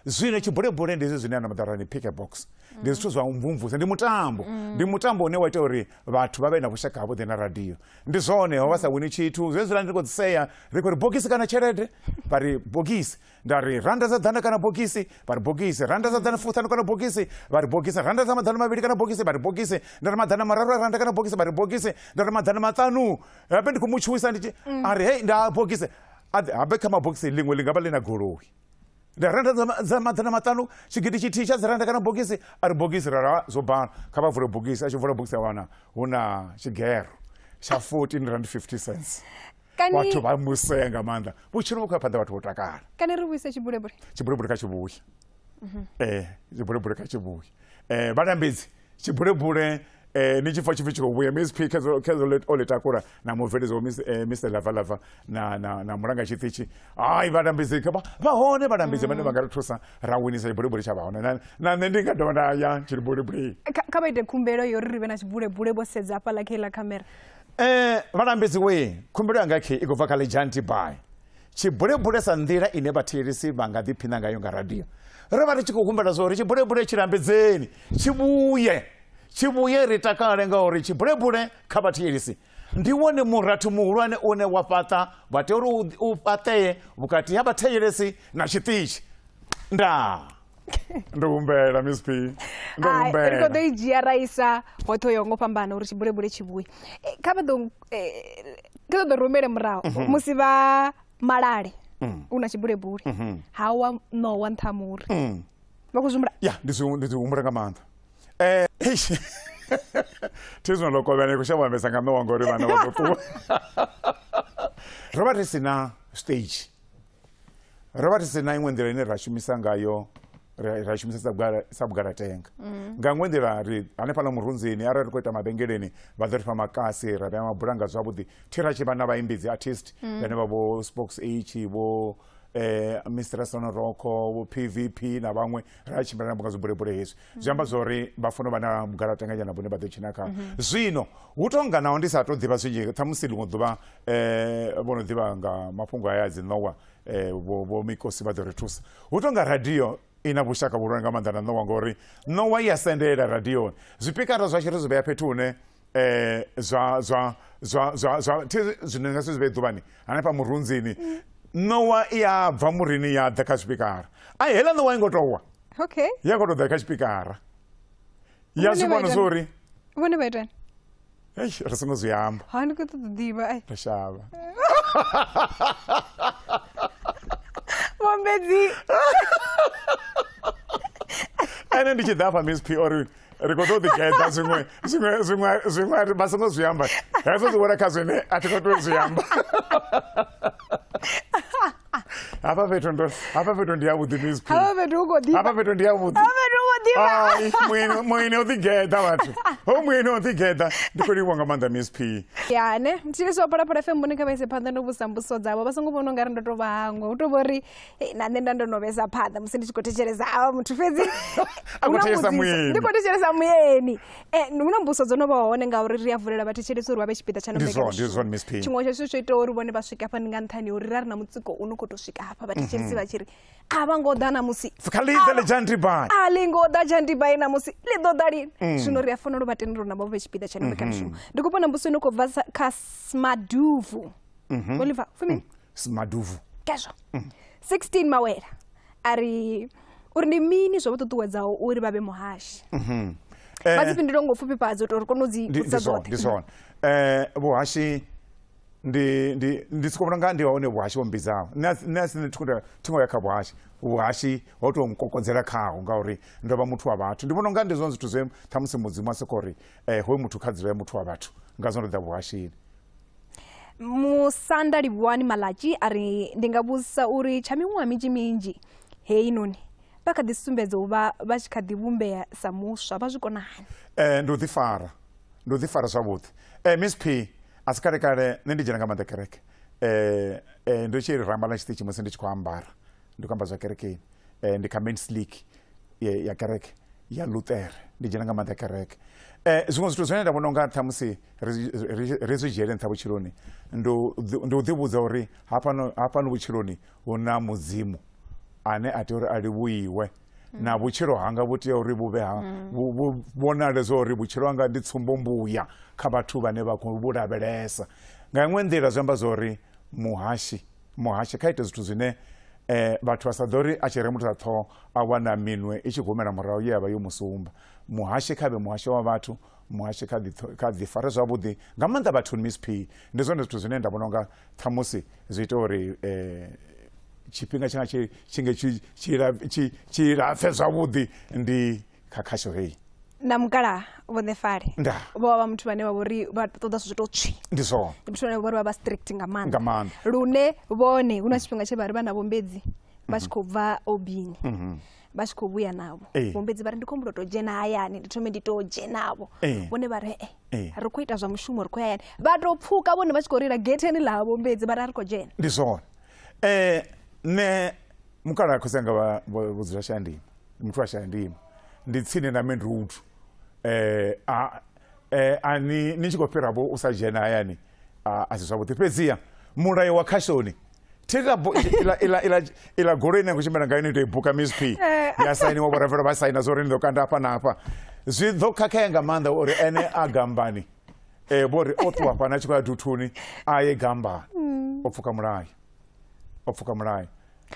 Zwino tshibulebule ndi hezwi zwine ana maḓara ni pick a box. Ndi zwithu zwa u mvumvusa, ndi mutambo. Ndi mutambo une wa ita uri vhathu vha vhe na vhushaka havhuḓi na radio. Ndi zwone ho vha sa wini tshithu, zwezwiḽa ndi khou sea ri khou ri bogisi kana tshelede, vha ri bogisi. Nda ri randa dza ḓana kana bogisi, vha ri bogisi. Randa dza ḓana fuṱhanu kana bogisi, vha ri bogisi. Randa dza 200 kana bogisi, vha ri bogisi. Nda ri 300 a randa kana bogisi, vha ri bogisi. Nda ri 500, habe ndi khou mu tshuwisa ndi tshi a ri hei nda bogisi. Habe kha mabogisi ḽiṅwe ḽi nga vha ḽi na goloi. Nda randa dza 500, 1000 tsha dzi randa kana bogisi, a ri bogisi. Ra ra zwo bala, kha vha vule bogisi. A tshi vula bogisi a wana hu na tshigero tsha 14 rand 50 cents. Vhathu vha musea nga maanḓa, vhutshilo vhu khou ya phanḓa, vhathu vho takala. Kani ri vhuise tshibulebule? Tshibulebule kha tshivhuye. Tshibulebule kha tshivhuye. Vhalambedzi, tshibulebule ni tshi pfa tshipfi tshi khou vhuya, Miss P khezo o ḽi takula na mubveledzi wa Mr Lava Lava na mulanga tshiṱitshi. Hai vhalambedzi vha hone vhalambedzi vhane vha nga ri thusa ra winisa tshibulebule tsha vha hone. Na nṋe ndi nga dovha nda ya tshibulebule. Kha vha ite khumbelo yo uri ri vhe na tshibulebule vho sedza hafhaḽa kha iḽa khamera. Vhalambedzi we, khumbelo yanga khe i khou bva kha Lejanti Bai. Tshibulebule sa nḓila ine vhathetshelesi vha nga ḓiphina ngayo nga radio. Ro vha ri tshi khou humbela zwa uri tshibulebule tshi lambedzeni, tshi vhuye, tshi vhuye ri takale, ngauri tshibulebule kha vhathetshelesi ndi wone murathu muhulwane une wa fhaṱa, vha tea uri u fhaṱee vhukati ha vhathetshelesi na tshiṱitshi. Ndaa. Ndo humbela Miss P. Ndo humbela. Ri khou ḓo i dzhia ra isa hoṱhe ho yaho ngo fhambana uri tshibulebule tshi vhuye. Kha vha ḓo kha ḓo rumele murahu musi vha malale u na tshibulebule ha wa ṋowa nṱha muri. Vha khou zwi humbula? Ya, ndi zwi humbula nga maanḓa. Thi zwino ḽo kovhela, ni khou shavha ambesa nga ṋowa ngori vhana vha ḓo ṱuwa. Ro vha ri si na stage. Ro vha ri si na iṅwe nḓila ine ra shumisa ngayo, ra shumisa sa vhugalatenga. Nga iṅwe nḓila ri hanefhaḽa murunzini, arali ri khou ita mavhengeleni vha ḓo ri fha makasi, ra vhea mabulanga zwavhuḓi. Thi ra tshi vha na vhaimbidzi artist vhane vha vho Spox H, vho Mr Sonoroko, vho PVP na vhaṅwe, ra tshimbila navho nga zwibulebule hezwi. Zwi amba zwa uri vha funa u vha na vhugalatenga nyana vhune vha ḓo tshina kha. Zwino hu tonga naho ndi sa to ḓivha zwinzhi, ṱhamusi ḽiṅwe ḓuvha vho no ḓivha nga mafhungo aya a dzi ṋowa, vho Mikosi vha ḓo ri thusa. Hu tonga radio i na vhushaka vhuhulwane nga maanḓa na ṋowa, ngori ṋowa i a sendela radioni. Zwipikara zwashu ri zwi vhea fhethu hune zwa zwa zwa zwa zwa thi zwino nga si zwi vhee ḓuvhani hanefha murunzini. Ṋowa i a bva murini ya ḓa kha zwipikara. Ai heiḽa ṋowa i ngo towa. Okay. Ya khou tou ḓa kha tshipikara. Ya zwi vhona zwo uri vhone vha itani? Eish, ri songo zwi amba. Ha, ndi khou ṱoḓa u ḓivha. Ai. Ri shavha. Vhombedzi. Ene ndi tshi ḓa hafha Miss P ori ri khou ḓo ḓi geḓa zwiṅwe zwiṅwe zwiṅwe zwiṅwe vha songo zwi amba. Hezwo zwi wela kha zwine a thi khou tea u zwi amba. Hafha fhethu ndo hafha fhethu ndi havhuḓi Miss P. Hafha fhethu hu khou ḓifha. Hafha fhethu ndi havhuḓi. Hafha fhethu hu khou ḓifha. Ai, mueni o ḓigeḓa vhathu. Ho mueni o ḓigeḓa. Ndi khou livhuwa nga maanḓa Miss P. Ya ne, mthetshelesi wa Phalaphala FM vhone kha vha ise phanḓa no vhusa mbudziso dzavho, vha songo vhona ungari ndo tou vha hangwa. Hu tou vha uri na nṋe nda ndo no vhesa phanḓa musi ndi tshi khou thetshelesa avha muthu, fhedzi A khou thetshelesa mueni. Ndi khou thetshelesa mueni. Hu na mbudziso dzo no vha hone ngauri ri a vulela vhathetshelesi uri vha vhe tshipiḓa tsha Ndi zwone, ndi zwone Miss P. Tshiṅwe tsha zwithu tsho itaho uri vhone vha swike hafha ndi nga nṱhani ha uri ra ri na mutsiko u no khou tou swika hafha vhathetshelesi vha tshi ri a vha ngo ḓa namusi. Kha ḽi ḓe ḽi Janti Bai. A ḽi ngo ḓa Janti Bai namusi, ḽi ḓo ḓa lini? Zwino ri a fanela u vha tendela uri navho vha vhe tshipiḓa tsha mbekanyamushumo. Ndi khou vhona mbudziso ino khou bva kha Smaduvu. Oliver, pfi mini? Smaduvu. Kezwo. 16 Mawela a ri uri ndi mini zwo vha ṱuṱuwedzaho uri vha vhe muhashi? Vha dzi fhindule ngo pfufhifhadza uri kone u dzi vhudza dzoṱhe. Ndi zwone. Vhuhashi ndi soko vhona nga ndi hone vhuhashi vho mbidzaho. Nṋe a si thingo ya kha vhuhashi. Vhuhashi ho tou nkokodzela khaho ngauri ndo vha muthu wa vhathu. Ndi vhona unga ndi zwone zwithu zwe ṱhamusi Mudzimu a soko ri hoyu muthu kha dzule muthu wa vhathu, ngazwo ndo ḓa vhuhashini. Musanda Livhuwani Malatji a ri ndi nga vhudzisa uri tsha miṅwaha minzhi minzhi heyi noni vha kha ḓi sumbedza u vha vha tshi kha ḓi vhumbea sa muswa, vha zwi kona hani? Ndi u ḓifara, ndi u ḓifara zwavhuḓi. Miss P, a si kale kale nṋe ndi dzhena nga maanḓa kereke. Ndo tshi ramba na tshiṱitshi musi ndi tshi khou ambara, ndi khou amba zwa kerekeni. Ndi kha Men's League ya kereke ya Luthere, ndi dzhena nga maanḓa kereke. Zwiṅwe zwithu zwine nda vhona unga ṱhamusi ri zwi dzhiele nṱha vhutshiloni ndi u ḓivhudza uri hafhano vhutshiloni hu na mudzimu ane a tea uri a livhuiwe na vhutshilo hanga vhu tea uri vhu vhe ha vhu vhonale zwa uri vhutshilo hanga ndi tsumbo mbuya kha vhathu vhane vha khou vhu lavhelesa. Nga iṅwe nḓila zwi amba zwa uri muhashi kha ite zwithu zwine vhathu vha sa ḓo ri a tshi remutha ṱhoho a wana minwe i tshi gumela murahu ye ya vha yo musumba. Muhashi kha vhe muhashi wa vhathu, muhashi kha ḓi fare zwavhuḓi nga maanḓa vhathuni. Miss P ndi zwone zwithu zwine nda vhona unga ṱhamusi zwi ita uri tshifhinga tshanga tshi nge tshi lapfe zwavhuḓi ndi kha khasho heyi. Na mukala vho Ṋefale vho vha muthu vhane vha vhori vha ṱoḓa zwithu zwi to tswi. Ndi zwone. Ndi muthu vhane vha vhori vha vha strict nga maanḓa. Lune vhone hu na tshifhinga tshe vha ri vha na vhombedzi vha tshi khou bva obini vha tshi khou vhuya navho. Vhombedzi vha ri ndi khou humbula u tou dzhena hayani ndi thome ndi tou dzhenavho. Vhone vha ri ri khou ita zwa mushumo ri khou ya hayani. Vha tou pfuka vhone vha tshi khou reila getheni ḽa vhombedzi vha ri a ri khou dzhena. Ndi zwone. Nṋe mukalaha khotsi anga vha vho dzula Shayandima, muthu wa Shayandima, ndi tsini na main road. A ni tshi khou fhira vho u sa dzhena hayani a si zwavhuḓi. Fhedziha mulayo wa khashoni ila goloi ine ya khou tshimbila ngayo ni tou i buka Miss P ya sainiwa vho ravelo vha saina zwa uri ni ḓo kanda hafha na hafha. Zwi ḓo khakhea nga maanḓa uri ene a gambani vho ri o ṱuwa fhano a tshi khou ya duthuni a ye gambani. O pfuka mulayo. O pfuka mulayo.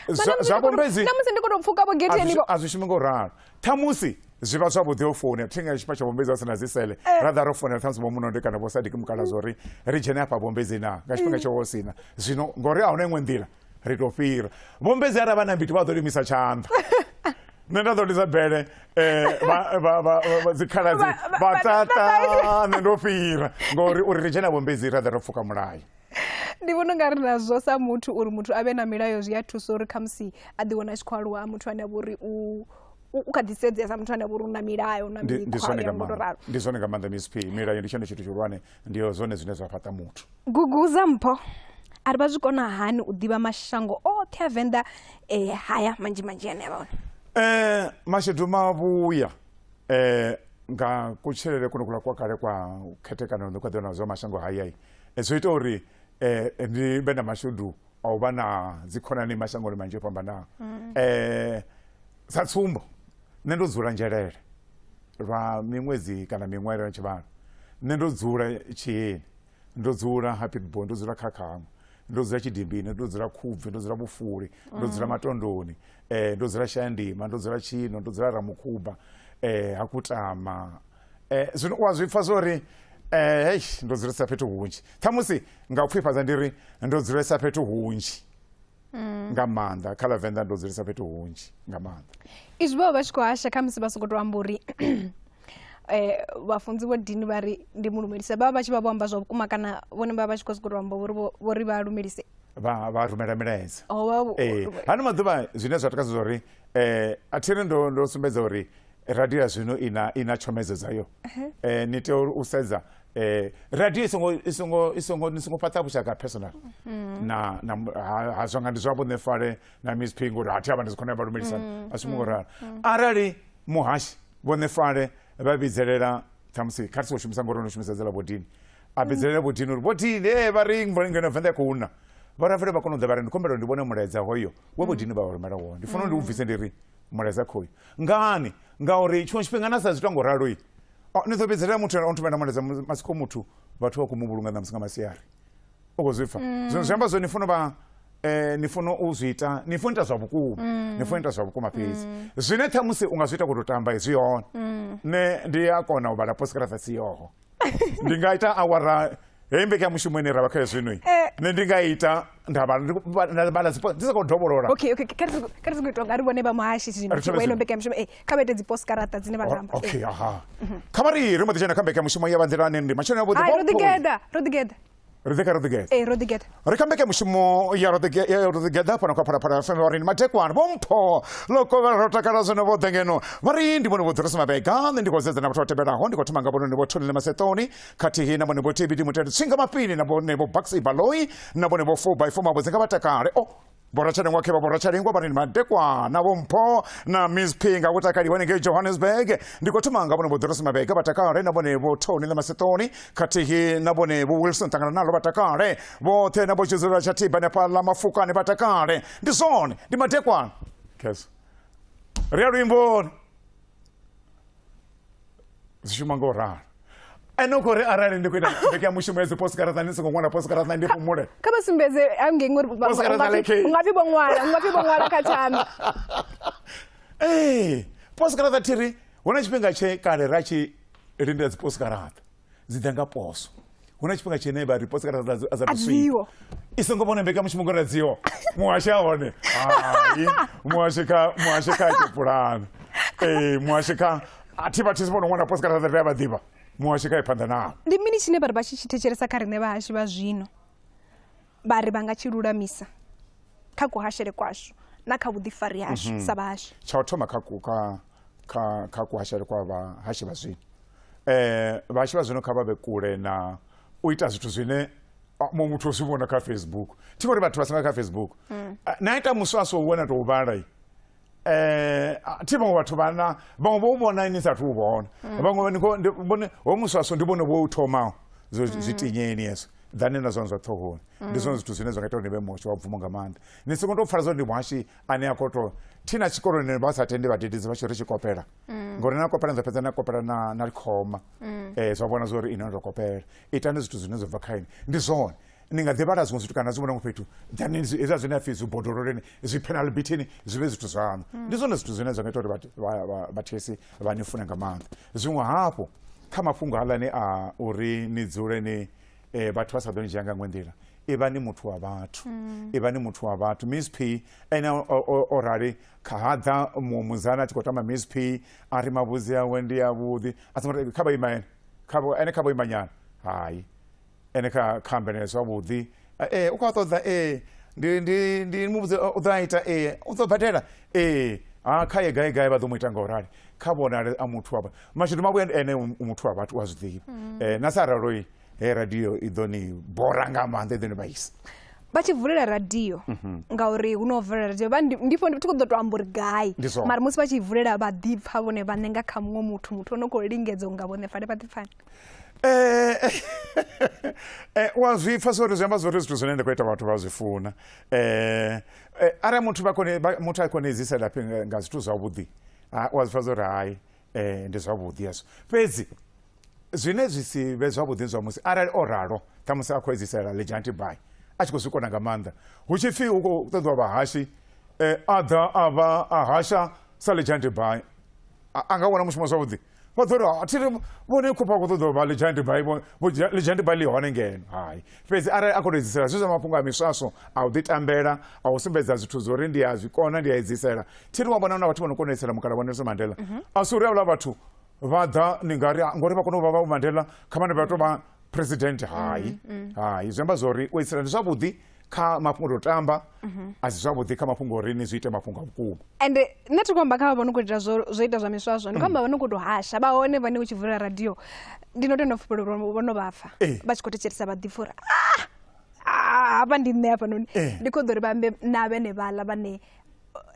Zwa vhombedzi namusi ndi khou tou pfuka vho getheni vho a zwi shumi ngo ralo. Ṱhamusi zwi vha zwavhuḓi o founela thi nga tshifha tsha vhombedzi vha si na dzi sele ra ḓa ro founela ṱhamusi vho Munondo kana vho Sadiki Mukala zwa uri ri dzhene hafha vhombedzi na nga tshifhinga tsho ho sina zwino ngori a huna iṅwe nḓila ri tou fhira. Vhombedzi arali vha na mbiti vha ḓo limisa tshanḓa. Nṋe nda ḓo lidza bele dzikhaladzi vha tata nṋe ndo fhira ngori uri ri dzhena vhombedzi ra ḓa ro pfuka mulayo. Ndi vhona unga ri nazwo sa muthu uri muthu a vhe na milayo zwi a thusa uri khamusi a ḓi wana a tshi khou aluwa a muthu ane a vha uri u kha ḓi sedzea sa muthu ane a vha uri u na milayo na mikhwa ya ngo tou ralo. Ndi zwone nga maanḓa Miss P, milayo ndi tshone tshithu tshihulwane, ndi zwone zwine zwa fhaṱa muthu. Guguza Mpho a ri vha zwi kona hani u ḓivha mashango oṱhe a Venḓa haya manzhi manzhi ane a vha hone? Mashudu mavhuya nga kutshilele kuno kula kwa kale kwa khethekano ndi kwa ḓivha na zwa mashango hayai zwo ita uri ndi vhe na mashudu a u vha na dzikhonani mashangoni manzhi o fhambanaho. Sa tsumbo nṋe ndo dzula Nzhelele lwa miṅwedzi kana miṅwaha tshivhalo. Nṋe ndo dzula Tshiheni, ndo dzula ha Pietboi, ndo dzula Khakhaṅwa, ndo dzula Tshidimbini, ndo dzula Khubvi, ndo dzula Vhufuli, ndo dzula Matondoni, ndo dzula Shayandima, ndo dzula Tshino, ndo dzula Ramukhuba, ha Kutama. Zwino u a zwi pfa zwa uri hei ndo dzulesa fhethu hunzhi. Ṱhamusi nga u pfhifhadza ndi ri ndo dzulesa fhethu hunzhi nga maanḓa kha ḽa Venḓa, ndo dzulesa fhethu hunzhi nga maanḓa. Izwi vha vha tshi khou hasha khamusi vha sokou tou amba uri vhafunzi vho Dini vha ri ndi mu lumelise, vha vha tshi vha vho amba zwa vhukuma kana vhone vha vha tshi khou sokou tou amba vho ri vha lumelise? Vha rumela milaedza. Hano maḓuvha zwine zwa takadza zwa uri a thi ri ndo sumbedza uri radio ya zwino ina tshomedzo dzayo. Ni tea u sedza radio i songo ni songo fhaṱa vhushaka personal na ha zwanga ndi zwavho Ṋefale na Miss P ngori a thi avha ndi dzikhonani vha lumelisana a shumi ngo ralo. Arali muhashi vho Ṋefale vha vhidzelela ṱhamusi kha ri songo shumisa ngori no shumisa dzela vho Dini, a vhidzelela vho Dini uri vho Dini vha ri ngeno Venḓa ya khou na vha ravele vha kona u ḓa vha ri ndi khombela ndi vhone mulaedza hoyo we vho Dini vha rumela wone, ndi funa ndi u bvise ndi ri mulaedza khoyu. Ngani? Ngauri tshiṅwe tshifhinga na sa zwi ita ngo ralo ni ḓo vhidzelela muthu o nthumela mulaedza masiko muthu vhathu vha khou mu vhulunga ṋamusi nga masiari u khou zwi pfa. Zwino zwi amba zwo ni funa vha ni funa u zwi ita, ni funa ita zwa vhukuma, ni funa ita zwa vhukuma fhedzi. Zwine ṱhamusi u nga zwi ita khou tou tamba zwi hone. Nṋe ndi a kona u vhala postcard si yoho. Ndi nga ita awara heyi mbekanyamushumo ine ra vha khayo zwino nṋe ndi nga ita nda vhala dzi ndi sa khou dovholola. Okay, kha ri sokou ita nga ri vhone vha muhashi zwino wa ino mbekanyamushumo kha vha ite dzi postkarata dzine vha nga amba. Okay, aha. Kha vha ri mbo ḓi dzhena kha mbekanyamushumo ya vhanḓilani ndi matshelo avhuḓi. Ro ḓi geḓa, ro ḓi geḓa. Ri ḓi kha ro ḓi geḓa. Ro ḓi geḓa. Ri kha mbekanyamushumo ya ro ḓi geḓa fhano kha Phalaphala FM vha ri ndi madekwana vho Mpho ḽo kovhela ro takala zwino vhoṱhe ngeno vha ri ndi vhone vho Ḓorosi Mabega. Nṋe ndi khou sedza na vhathu vha tevhelaho, ndi khou thoma nga vhone vho Thonile Maseṱoni khathihi na vhone vho Tebidi Mutete Tswinga Mapini na vhone vho Bucks Baloi na vhone vho 4x4 Mavhudzi nga vha takale. Boratshalengwa khe vha Boratshalengwa vha ri ndi madekwana vho Mpho na Miss P nga vhutakali hone ngei Johannesburg. Ndi khou thoma nga vhone vho Doris Mabega vha takale, na vhone vho Tony na Masetoni khathihi na vhone vho Wilson ṱangana nalo vha takale vhoṱhe, na vho Tshizula tsha Thiba hanefhaḽa Mafukani vha takale. Ndi zwone, ndi madekwana khezwo ri a luimboni zwi shuma nga u ralo. Ene u khou ri arali ndi khou ita mbekanyamushumo ya dzi postcard ndi songo ṅwala postcard ndi fhumule. Kha vha sumbedze hangei ngori Postcard dza Lekhe. u nga pfi vho ṅwala, u nga pfi vho ṅwala kha tshami. Ee, postcard thiri hu na tshifhinga tshe kale ra tshi lindela dzi postcard dzi ḓa nga poso. Hu na tshifhinga tshine vha ri postcard dza A swika. dziho. I songo vhona mbekanyamushumo ngori a dziho. Muhasho a hone. Hai, muhasho kha muhasho kha ite pulane. Ee, muhasho kha a thi vha thi vhono ṅwala postcard ri a vha ḓivha. Muhasho kha ye phanḓa navho. Ndi mini tshine vha ri vha tshi tshi thetshelesa kha riṋe vhahashu vha zwino vha ri vha nga tshi lulamisa kha kuhashele kwashu na kha vhuḓifari hashu sa vhahashu? Tsha u thoma kha ku kha kha kha kuhashele kwa vhahashi vha zwino, vhahashi vha zwino kha vha vhe kule na u ita zwithu zwine muṅwe muthu o zwi vhona kha Facebook. Thi vhori vhathu vha singa kha Facebook. Na ita muswaso u wana tou vhala thi vhaṅwe vhathu vhana vhaṅwe vho u vhona ni sathu u vhona. Vhaṅwe ni khou vhone ho muswaso ndi vhone vho u thomaho. Zwo zwi tinyeni hezwo. Ḓani na zwone zwa ṱhohoni. Ndi zwone zwithu zwine zwa nga ita uri ni vhe muhashi wa bvumo nga maanḓa. Ni songo tou pfala zwa uri ndi muhashi ane a khou tou thi na tshikoloni vha sa tendi vhadededzi vha tshi ri tshi kopela. Ngori na kopela ni ḓo fhedza na kopela na khoma. Zwa vhona zwa uri inwi no kopela. Itani zwithu zwine zwa bva kha inwi. Ndi zwone. Ni nga ḓi vhala zwiṅwe zwithu kana zwi vhona fhethu. Ḓani hezwiḽa zwine ha pfi zwi bodololeni, zwi penal beatini, zwi vhe zwithu zwaṋu. Ndi zwone zwithu zwine zwa nga ita uri vhathetshelesi vha ni fune nga maanḓa. Zwiṅwe hafhu kha mafhungo haaḽani a uri ni dzule ni vhathu vha sa ḓo ni dzhia nga iṅwe nḓila, ivhani muthu wa vhathu. Ivhani muthu wa vhathu. Miss P ene o rali kha haḓa muṅwe mudzana a tshi khou tamba Miss P a ri mavhudzi awe ndi avhuḓi, a songo ri kha vha ima ene, kha vha ene kha vho ima nyana. Hai, ene kha kha ambe nae zwavhuḓi. U khou a ṱoḓa, ndi ndi muvhudze u ḓo a ita, u ḓo badela, ha kha ye gai gai vha ḓo mu ita nga u rali. Kha vhonale a muthu wa vhathu. Mashudu mavhuya ene u muthu wa vhathu u a zwi ḓivha. Na sa raloi he radio i ḓo ni bora nga maanḓa, i ḓo ni vhaisa. Vha tshi vulela radio ngauri hu no vulela radio vha ndi fo ndi khou ḓo to amba uri gai, mara musi vha tshi vulela vha ḓipfa vhone vhaṋe nga kha muṅwe muthu, muthu ono khou lingedza unga vhone fale vha ḓipfani. Wa zwi pfa zwa uri zwi amba zwa uri zwithu zwine nda khou ita vhathu vha zwi funa. Arali muthu vha kone muthu a kone edzisela nga zwithu zwavhuḓi, wa zwi pfa zwa uri hai, ndi zwavhuḓi hezwo. Fhedzi zwine zwi si vhe zwavhuḓi zwa musi arali o ralo ṱhamusi a khou edzisela Lejanti Bai a tshi khou zwi kona nga maanḓa, hu tshi pfi hu khou ṱoḓiwa vhahashi, a ḓa a vha a hasha sa Lejanti Bai, a nga wana mushumo zwavhuḓi. Vha ḓo ri a thi ri vhone khupha khou ṱoḓa u vha Lejanti Bai, Lejanti Bai ḽi hone ngeno. Hai, fhedzi arali a khou tou edzisela zwezwi zwa mafhungo a miswaswo a u ḓitambela, a u sumbedza zwithu zwo uri ndi a zwi kona, ndi a edzisela. Thi ri wa vhona na vhathu vho no kona u edzisela mukala wa Nelson Mandela. A si uri havhaḽa vhathu vha ḓa ni nga ri ngori vha kona u vha vha Mandela kha vhane vha tou vha president. Hai, hai, zwi amba zwori u edzisela ndi zwavhuḓi kha mafhungo o tamba, a si zwavhuḓi kha mafhungo uri ni zwi ite mafhungo a vhukuma. Ende nṋe thi khou amba kha vha no khou ita zwo ita zwa miswaswo, ndi khou amba vha no khou tou hasha vha hone vhane u tshi vula radio ndi no tenda pfufhelo uri vho no vha pfa vha tshi khou thetshelesa vha ḓipfa uri hafha ndi nṋe hafhanoni. Ndi khou ḓo ri vha ambe na vhene vhaḽa vhane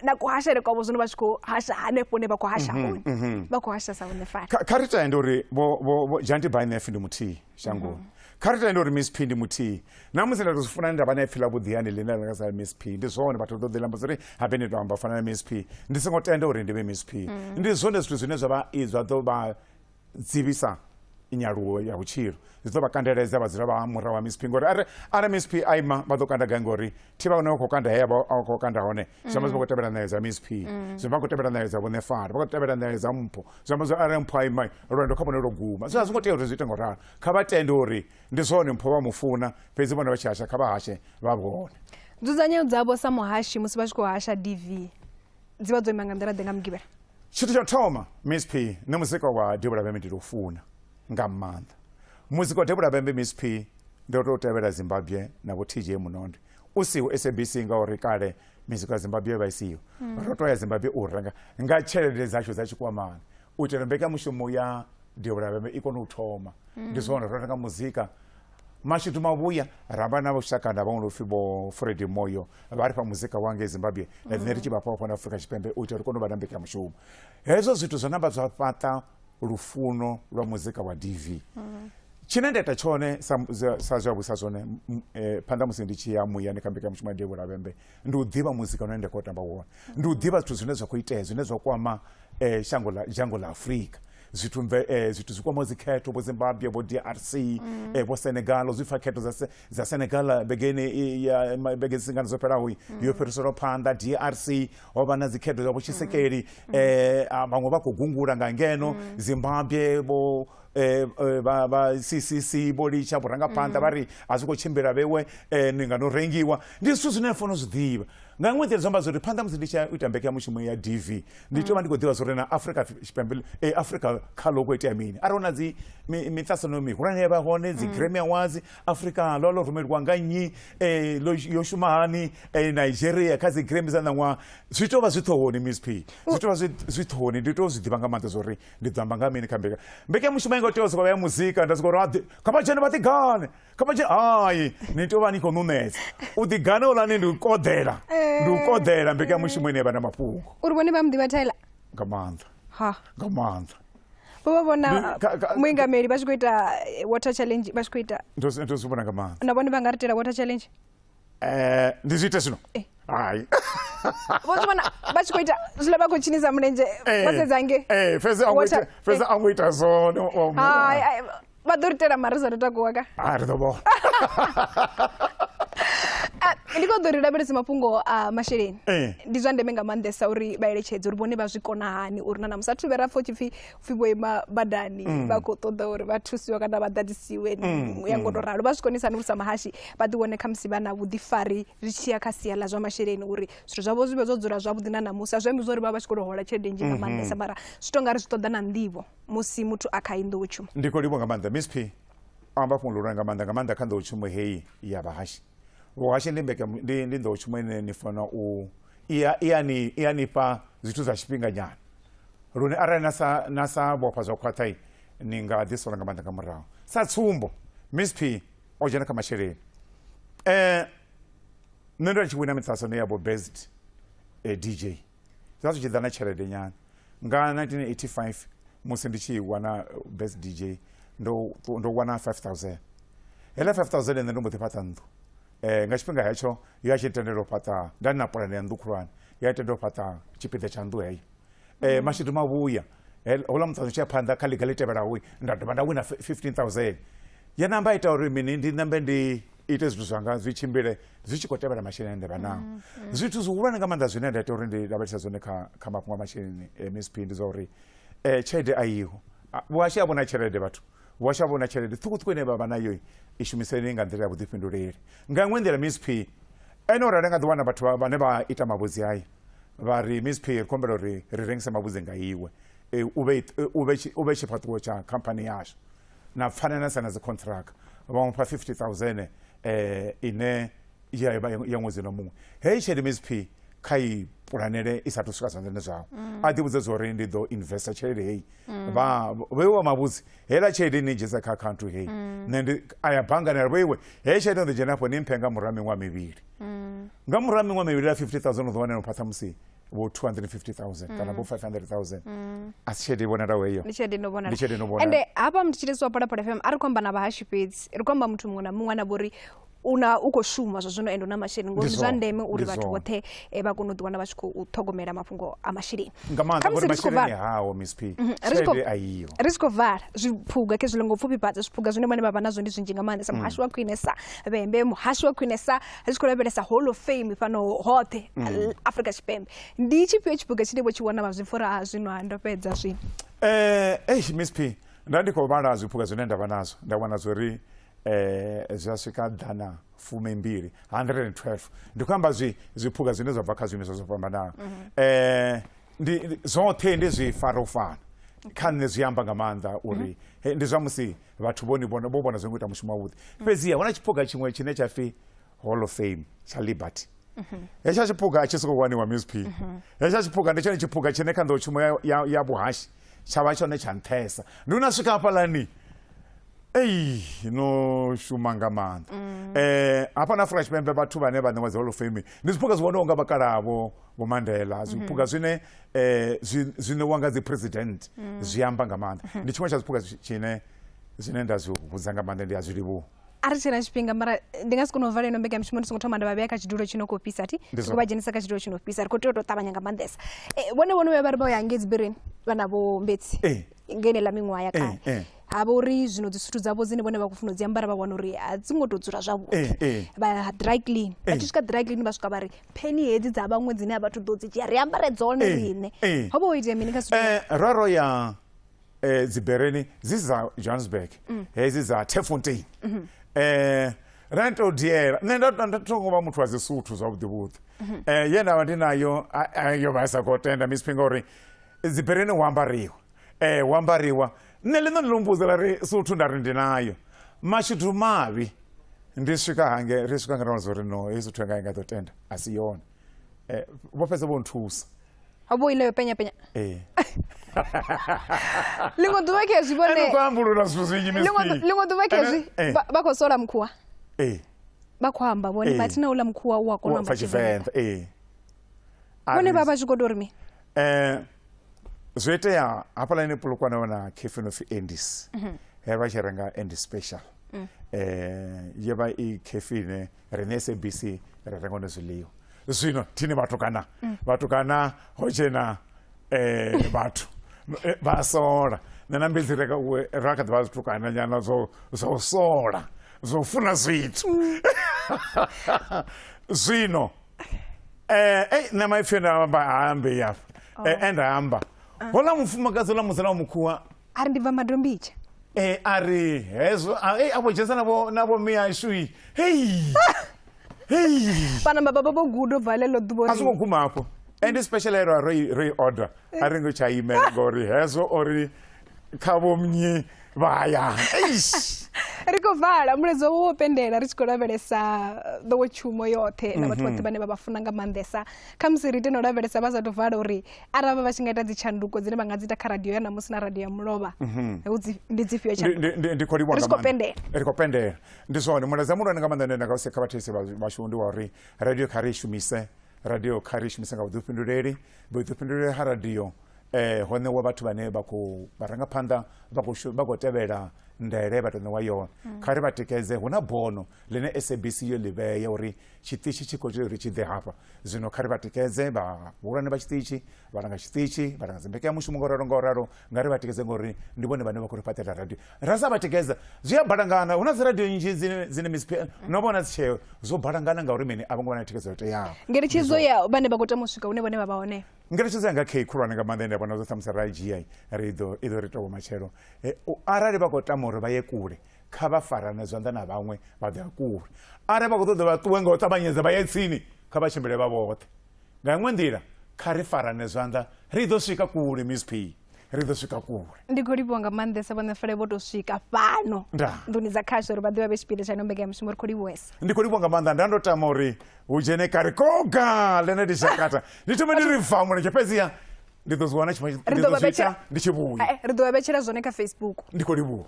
na kuhashele kwavho zwino vha tshi khou hasha hanefho hune vha khou hasha hone, vha khou hasha sa hone fana. Kha ri tende uri vho Janti Bai nṋe ndi muthihi shangoni. Kha ri tende uri Miss P ndi muthihi. Na musi nda tou zwi funa nda vha na ipfi ḽa vhuḓi hani ḽine ḽa nga sa Miss P. Ndi zwone vhathu ḓo ḓi lamba uri habe ndi to amba fana na Miss P. Ndi songo tenda uri ndi vhe Miss P. Ndi zwone zwithu zwine zwa vha zwa ḓo vha dzivhisa nyaluwo ya vhutshilo, zwi ḓo vha kandeledza vha dzula vha murahu ha Miss P, ngori arali Miss P a ima vha ḓo kanda gai, ngori thi vha hone vha khou kanda he vha khou kanda hone. Zwi amba zwi vha khou tevhela ndayo dza Miss P, zwi vha khou tevhela ndayo dza Vho Nefala, vha khou tevhela ndayo dza Mpho. Zwi amba zwa arali Mpho a ima lwendo kha vhone lwo guma. Zwi a zwi ngo tea uri zwi ite ngo ralo. Kha vha tende uri ndi zwone Mpho vha mu funa, fhedzi vhone vha tshi hasha kha vha hashe vha vhone. Nzudzanyo dzavho sa muhashi musi vha tshi khou hasha DV dzi vha dzo ima nga nḓila ḓe nga Mugivhela? Tshithu tsha thoma Miss P, nṋe muzika wa Devhula Vhembe ndi tou funa nga maanḓa. Muzika wa Devhula Vhembe Miss P ndo tou tevhela Zimbabwe na vho TJ Munondi u siho SABC, ngauri kale mizika ya Zimbabwe vha isiho. Ro to ya Zimbabwe u renga nga tshelede dzashu dza tshikwamani u itela mbekanyamushumo ya Devhula Vhembe i kone u thoma. Ndi zwone ro renga muzika. Mashudu mavhuya ra vha na vhushaka na vhaṅwe lupfi vho Freddy Moyo vha ri fha muzika wa ngei Zimbabwe na riṋe ri tshi vha fha fhano Afrika Tshipembe u itela uri kone u vha na mbekanyamushumo. Hezwo zwithu zwo namba zwa fhaṱa lufuno lwa muzika wa DV. Tshine nda ita tshone sa, sa zwe a vhusa zwone phanḓa musi ndi tshi ya muyani kha mbekanyamushumo ya Devhula Vhembe ndi u ḓivha muzika une nda khou tamba wone, ndi u ḓivha zwithu zwine zwa khou itea zwine zwa kwama shango ḽa dzhango ḽa Afrika zwithu zwithu zwi kwamaho dzikhetho vho Zimbabwe vho DRC vho Senegal zwi pfa khetho dza Senegal begeni ya bege dzingana dzo fhelaho yo fhiriselwa phanḓa DRC ho vha na dzikhetho dza vho Tshisekedi vhaṅwe vha khou gungula nga ngeno Zimbabwe vho vha CCC vho litsha vhurangaphanḓa vha ri a zwi khou tshimbila vhewe ni nga no rengiwa. Ndi zwithu zwine nda fanela u zwi ḓivha nga iṅwe nḓila zwi amba zwori phanḓa musi ndi tshi u ita mbekanyamushumo ya DV ndi tea u vha ndi khou ḓivha zwori na Afrika Tshipembe Afrika kha ḽo khou itea mini arali hu na dzi miṱaṱisano mihulwane ya vha hone dzi Grammy Awards Afrika ḽo ḽo rumeliwa nga nnyi yo shuma hani Nigeria kha dzi Grammy dza ṋaṅwaha zwi tea u vha zwi ṱhohoni Miss P zwi tea u vha zwi ṱhohoni ndi tea u zwi ḓivha nga maanḓa zwori ndi ḓo amba nga mini kha mbekanyamushumo i ngo tea u sokou vha ya muzika nda sokou ri kha vha dzhene vha ḓigane kha vha dzhene hai ni tea u vha ni khou ṋuṋedza u ḓigana houḽani ndi u koḓela ndi u koḓela mbekanyamushumo ine ya vha na mafhungo uri vhone vha muḓivha Tyler nga maanḓa ha nga maanḓa vho vha vhona muingameli vha tshi khou ita water challenge vha tshi khou ita ndo zwi vhona nga maanḓa na vhone vha nga ri itela water challenge Ndi zwi ite zwino hai vho zwi vhona vha tshi khou ita zwiḽa vha khou tshinisa mulenzhe vho sedza nge fhedzi fhedzi a ngo ita zwone hai vha ḓo ri itela mara ri sa tou takuwa ka ri ḓo vhona. Ndi khou ḓo ri lavhelesa mafhungo a masheleni ndi zwa ndeme nga maanḓesa uri vha eletshedze uri vhone vha zwi kona hani uri na namusi athu vhe ra pfha tshipfi pfhi vho ima badani vha khou ṱoḓa uri vha thusiwe kana vha ḓadzisiwe ya ngo tou ralo vha zwi konisa hani uri sa mahashi vha ḓi wane khamusi vha na vhuḓifari zwi tshi ya kha sia ḽa zwa masheleni uri zwithu zwavho zwi vhe zwo dzula zwavhuḓi na ṋamusi a zwi ambi zwa uri vha vha tshi khou tou hola tshelede nnzhi nga maanḓesa mara zwi tou nga ri zwi ṱoḓa na nḓivho musi muthu a kha i nḓowetshumo. Ndi khou livhuwa nga maanḓa Miss P o amba fhungo ḽihulwane nga maanḓa nga maanḓa kha nḓowetshumo heyi ya vhahashi. Vhuhashi ndi ndi ndi nḓowetshumo ine ni fanela u i a ni fha zwithu zwa tshifhinganyana lune arali na sa vhofha zwa khwaṱha ni nga ḓi sola nga maanḓa nga murahu. Sa tsumbo Miss P o dzhena kha masheleni nṋe ndo tshi wina miṱaṱisano ya vho best DJ zwa zwi tshi ḓa na tshelede nyana nga 1985 musi ndi tshi wana best DJ ndo wana 5000 heiḽa 5000 nṋe ndo mbo ḓi fhaṱa nnḓu nga tshifhinga hetsho yo a tshi tendela u fhaṱa nda ndi na pulane ya nnḓu khulwane ya tendela u fhaṱa tshipiḓa tsha nnḓu heyo mashudu mavhuya houḽa muṱaṱisano tshi ya phanḓa kha ḽiga ḽi tevhelaho nda dovha nda wina 15000 ya namba ita uri mini ndi nambe ndi ite zwithu zwanga zwi tshimbile zwi tshi khou tevhela masheleni ane nda vha nao. Zwithu zwihulwane nga maanḓa zwine nda ita uri ndi lavhelesa zwone kha mafhungo a masheleni Miss P ndi zwa uri tshelede a iho vhuhashi a vhona tshelede vhathu vhuhashi a vhona tshelede ṱhukhuṱhukhu ine vha vha nayo i shumiseni nga nḓila ya vhuḓifhinduleli. Nga iṅwe nḓila Miss P ene o rali nga ḓi wana vhathu vhane vha ita mavhudzi aya vha ri Miss P ri khou humbela uri ri rengise mavhudzi nga iwe u vhe tshifhaṱuwo tsha khamphani yashu na pfana na saina dzi contract vha mufha 50000 ine ya vha ya ṅwedzi na muṅwe. Heyi tshelede Miss P kha i pulanele i sathu swika zwanḓani zwawe a ḓi vhudze zwa uri ndi ḓo investa tshelede heyi vha vheiwa mavhudzi heiḽa tshelede ni dzhenisa kha akhaunthu heyi nṋe ndi a ya banngani a ri vhoiwe heyi tshelede ndo dzhena afho ni mphe nga murahu ha miṅwaha mivhili nga murahu ha miṅwaha mivhili ya 50000 u ḓo wana no fhaṱha musi vho 250000 kana vho 500000 a si tshelede i vhonalaho heyo ndi tshelede ino vhonala ndi tshelede ino vhonala ende hafha muthu tshitesi wa Phalaphala FM a ri khou amba na vhahashi fhedzi ri khou amba muthu muṅwe na muṅwe ane a vha uri una u khou shuma zwa zwino ende u na masheleni ngori ndi zwa ndeme uri vhathu vhoṱhe vha kone u ḓiwana vha tshi khou ṱhogomela mafhungo a masheleni nga maanḓa ngori masheleni hao Miss P tshelede a iho ri tshi khou vala zwiphuga khezwiḽa ngo pfufhifhadza zwiphuga zwine vhone vha vha nazwo ndi zwinzhi nga maanḓesa muhashi wa khwinesa Vhembe muhashi wa khwinesa ri tshi khou lavhelesa Hall of Fame fhano hoṱhe Afrika Tshipembe ndi tshifhio tshiphuga tshine vho tshi wana vha zwi pfha uri a zwino ha ndo fhedza zwino Miss P nda ndi khou vhala zwiphuga zwine nda vha nazwo nda wana zwori zwi a swika 112 112 ndi khou amba zwiphuga zwine zwa bva kha zwiimiswa zwo fhambanaho ndi zwoṱhe ndi zwi fara u fana kha nṋe zwi amba nga maanḓa uri ndi zwa musi vhathu vho ni vhona vho vhona zwi ngo ita mushumo wavhuḓi fhedziha hu na tshiphuga tshiṅwe tshine tsha pfi Hall of Fame tsha Liberty hetsha tshiphuga a tshi sokou waniwa Miss P hetsha tshiphuga ndi tshone tshiphuga tshine kha nḓowetshumo ya vhuhashi tsha vha tshone tsha nṱhesa ndi una swika hafhaḽani Ei, no shuma nga maanḓa. Hafha na Afrika Tshipembe vhathu vhane vha ṋewa dzi Hall of Fame ndi zwiphuga zwi vhoniwaho nga vhakalaha vho Mandela, zwiphuga zwine zwi ṋewa nga dzi president, zwi amba nga maanḓa. Ndi tshiṅwe tsha zwiphuga tshine zwine nda zwi hudza nga maanḓa, ndi a zwi livhuwa. A ri tshena tshifhinga, mara ndi nga si kone u vala ino mbekanyamushumo ndi songo thoma nda vha vhea kha tshidulo tshi no khou fhisa, thi? Ndi Ndi khou vha dzhenisa kha tshidulo tshi no fhisa, ri khou tea u tou ṱavhanya nga maanḓesa. Vhone vho no vhuya vha ri vha ya ngei dzibereni vha na vho Mbedzi nga heneiḽa miṅwaha ya kale, ha vha uri zwino dzi suthu dzavho dzine vhone vha khou funa u dzi ambara vha wana uri a dzi ngo tou dzula zwavhuḓi, vha dry clean. Vha tshi swika dry clean vha swika vha ri pheni hedzi dza vhaṅwe dzine a vhathu ḓo dzi dzhia, ri ambare dzone riṋe. Ho vha ho itea mini kha suthu? Ra ro ya dzibereni dzi dza Johannesburg, hedzi dza Turffontein, ra tou diela. Nṋe nda thongo vha muthu wa dzi suthu zwavhuḓi vhuḓi, ye nda vha ndi nayo yo vha sa khou tenda Miss P, ngauri dzibereni hu ambariwa, hu ambariwa. Nṋe ḽino ndi ḽo la ri suthu nda ri ndi nayo, mashudu mavhi ndi swika hange ri swika nga uri no heyi suthu yanga i nga ḓo tenda a si yone. Vho fhedza vho nthusa. Ho vho iḽa yo penya penya. Ḽiṅwe ḓuvha khezwi vhone Ene khou ambulula zwithu zwinzhi Miss P. Ḽiṅwe ḓuvha khezwi vha khou sola mukhuwa. Vha khou amba vhone vhathi na uḽa mukhuwa u a kona u amba Tshivenḓa. Vhone vha vha tshi khou tou ri mini? Zwo itea hafhaḽa ine Polokwane wana cafe no pfi Andy's. He vha tshi renga Andy's special. Ye vha i cafe ine riṋe SABC ri renga hone zwiḽiwa. Zwino thini vhatukana, vhatukana ho dzhena vhathu vha sola. Nṋe na Mbedzi ra kha ḓi vha zwitukana nyana zwo zwo sola, zwo funa zwithu. Zwino nṋe maipfi ane amba ha ambei afha. Enda amba. Hola mufumakadzi ola mudzula wa mukhuwa a ri ndi bva Madombidzha. A ri hezwo a vho dzhenisa na vho miyashu. Hey. Hey. Fana baba vho guda u bva ḽeḽo ḓuvha A zwi ngo guma hafho. And especially ro ro order. A ri ngo tsha imela ngori hezwo ori kha vho mnyi vha hayani. Eish. Ri khou vala mulaedza wo pendela ri tshi khou lavhelesa nḓowetshumo yoṱhe na vhathu vhoṱhe vhane vha vha funa nga maanḓesa. Khamusi ri ite no lavhelesa vha sa tou vala uri arali vha tshi nga ita dzi tshanduko dzine vha nga dzi ita kha radio ya ṋamusi na radio ya mulovha, ndi dzifhio tshanduko? Ndi khou livhuwa Ri tshi nga khou pendela. Ri khou pendela. Ndi zwone mulaedza muhulwane nga maanḓa nda nga u sia kha vhathetshelesi vhashu ndi wa uri radio kha ri i shumise, radio kha ri i shumise nga vhuḓifhinduleli. Vhuḓifhinduleli ha radio ho ṋewa vhathu vhane vha khou vharangaphanḓa vha khou vha khou tevhela ndaela ye vha tou ṋewa yone. Kha ri vha tikedze, hu na bono ḽine SABC yo ḽi vhea uri tshiṱitshi tshi khou tea uri tshi ḓe hafha. Zwino kha ri vha tikedze vhahulwane vha tshiṱitshi, vhalanga tshiṱitshi, vhalanga dzimbekanyamushumo nga ralo nga ralo, nga ri vha tikedze ngori ndi vhone vhane vha khou ri fhaṱela radio. Ra sa vha tikedza zwi a balangana, hu na dzi radio nnzhi dzine Miss P no vhona dzi tsheo zwo balangana ngauri mini, a vho ngo vha na thikhedzo yo teaho. Ngeletshedzo ya vhane vha khou tama u swika hune vhone vha vha hone. Ngeletshedzo yanga khe khulwane nga maanḓa ine nda vhona zwo ṱhamusi ra i dzhia ri ḓo i ḓo ri tovha matshelo. Arali vha khou tama uri vha ye kule, kha vha farane zwanḓa na vhaṅwe vha ḓo ya kule. Arali vha khou ṱoḓa vha ṱuwe nga u ṱavhanyedza vha ye tsini, kha vha tshimbile vha vhoṱhe. Nga iṅwe nḓila, kha ri farane zwanḓa ri ḓo swika kule Miss P, ri ḓo swika kule. Ndi khou livhuwa nga maanḓesa vho Ṋefele vho tou swika fhano nḓuni dza khasho uri vha ḓivha vhe tshipiḓa tsha ino mbekanyamushumo, ri khou livhuwesa. Ndi khou livhuwa nga maanḓa, nda ndo tama uri hu dzhene karikoga ḽene ndi shakata ndi thome ndi ri bva mulenzhe, fhedziha ndi ḓo zwi wana tshiṅwe, ndi ḓo zwi ita ndi tshi vhuya. Ri ḓo vha vhetshela zwone kha Facebook. Ndi khou livhuwa.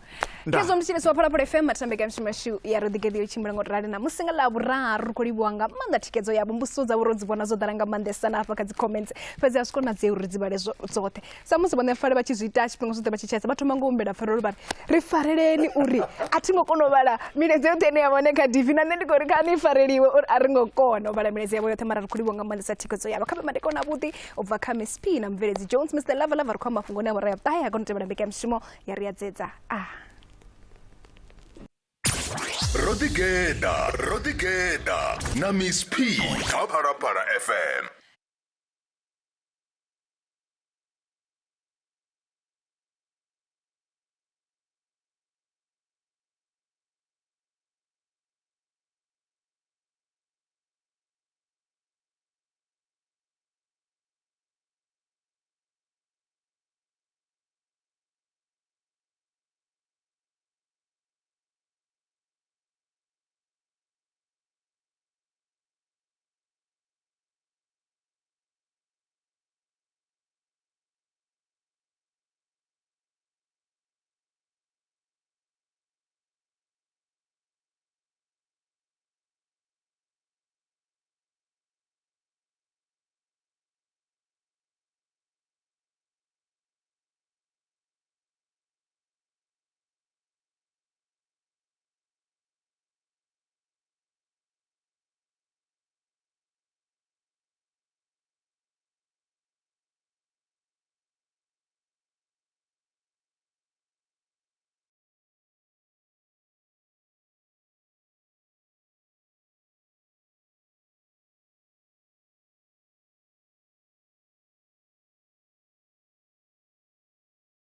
Khezwo mutshilisi wa Phalaphala FM mathina mbekanyamushumo yashu ya ro ḓigeḓa yo tshimbila ngo rali namusi nga Ḽavhuraru. Ri khou livhuwa nga maanḓa thikhedzo yavho, mbudziso dzavho ro dzi vhona dzo ḓala nga maanḓesa na hafha kha dzi comments, fhedzi a zwi konadzei uri ri dzi vhale dzoṱhe. Sa musi vho Ṋefale vha tshi zwi ita tshifhinga tshoṱhe vha tshi tshaisa, vha thoma ngo humbela pfarelo vha ri ri fareleni uri a thi ngo kona u vhala milaedza yoṱhe ine ya vha hone kha TV, na nṋe ndi khou ri kha ni fareliwe uri a ri ngo kona u vhala milaedza yavho yoṱhe, mara ri khou livhuwa nga maanḓesa thikhedzo yavho. Kha vhe madekwana avhuḓi u bva kha Miss P na Mubveledzi Jones, Mr Lava Lava ri khou amba mafhungoni a awara ya vhuṱahe, ha kona u tevhela mbekanyamushumo ya ri ya dzedza. Ro ḓigeḓa, ro ḓigeḓa na Miss P kha Phalaphala FM.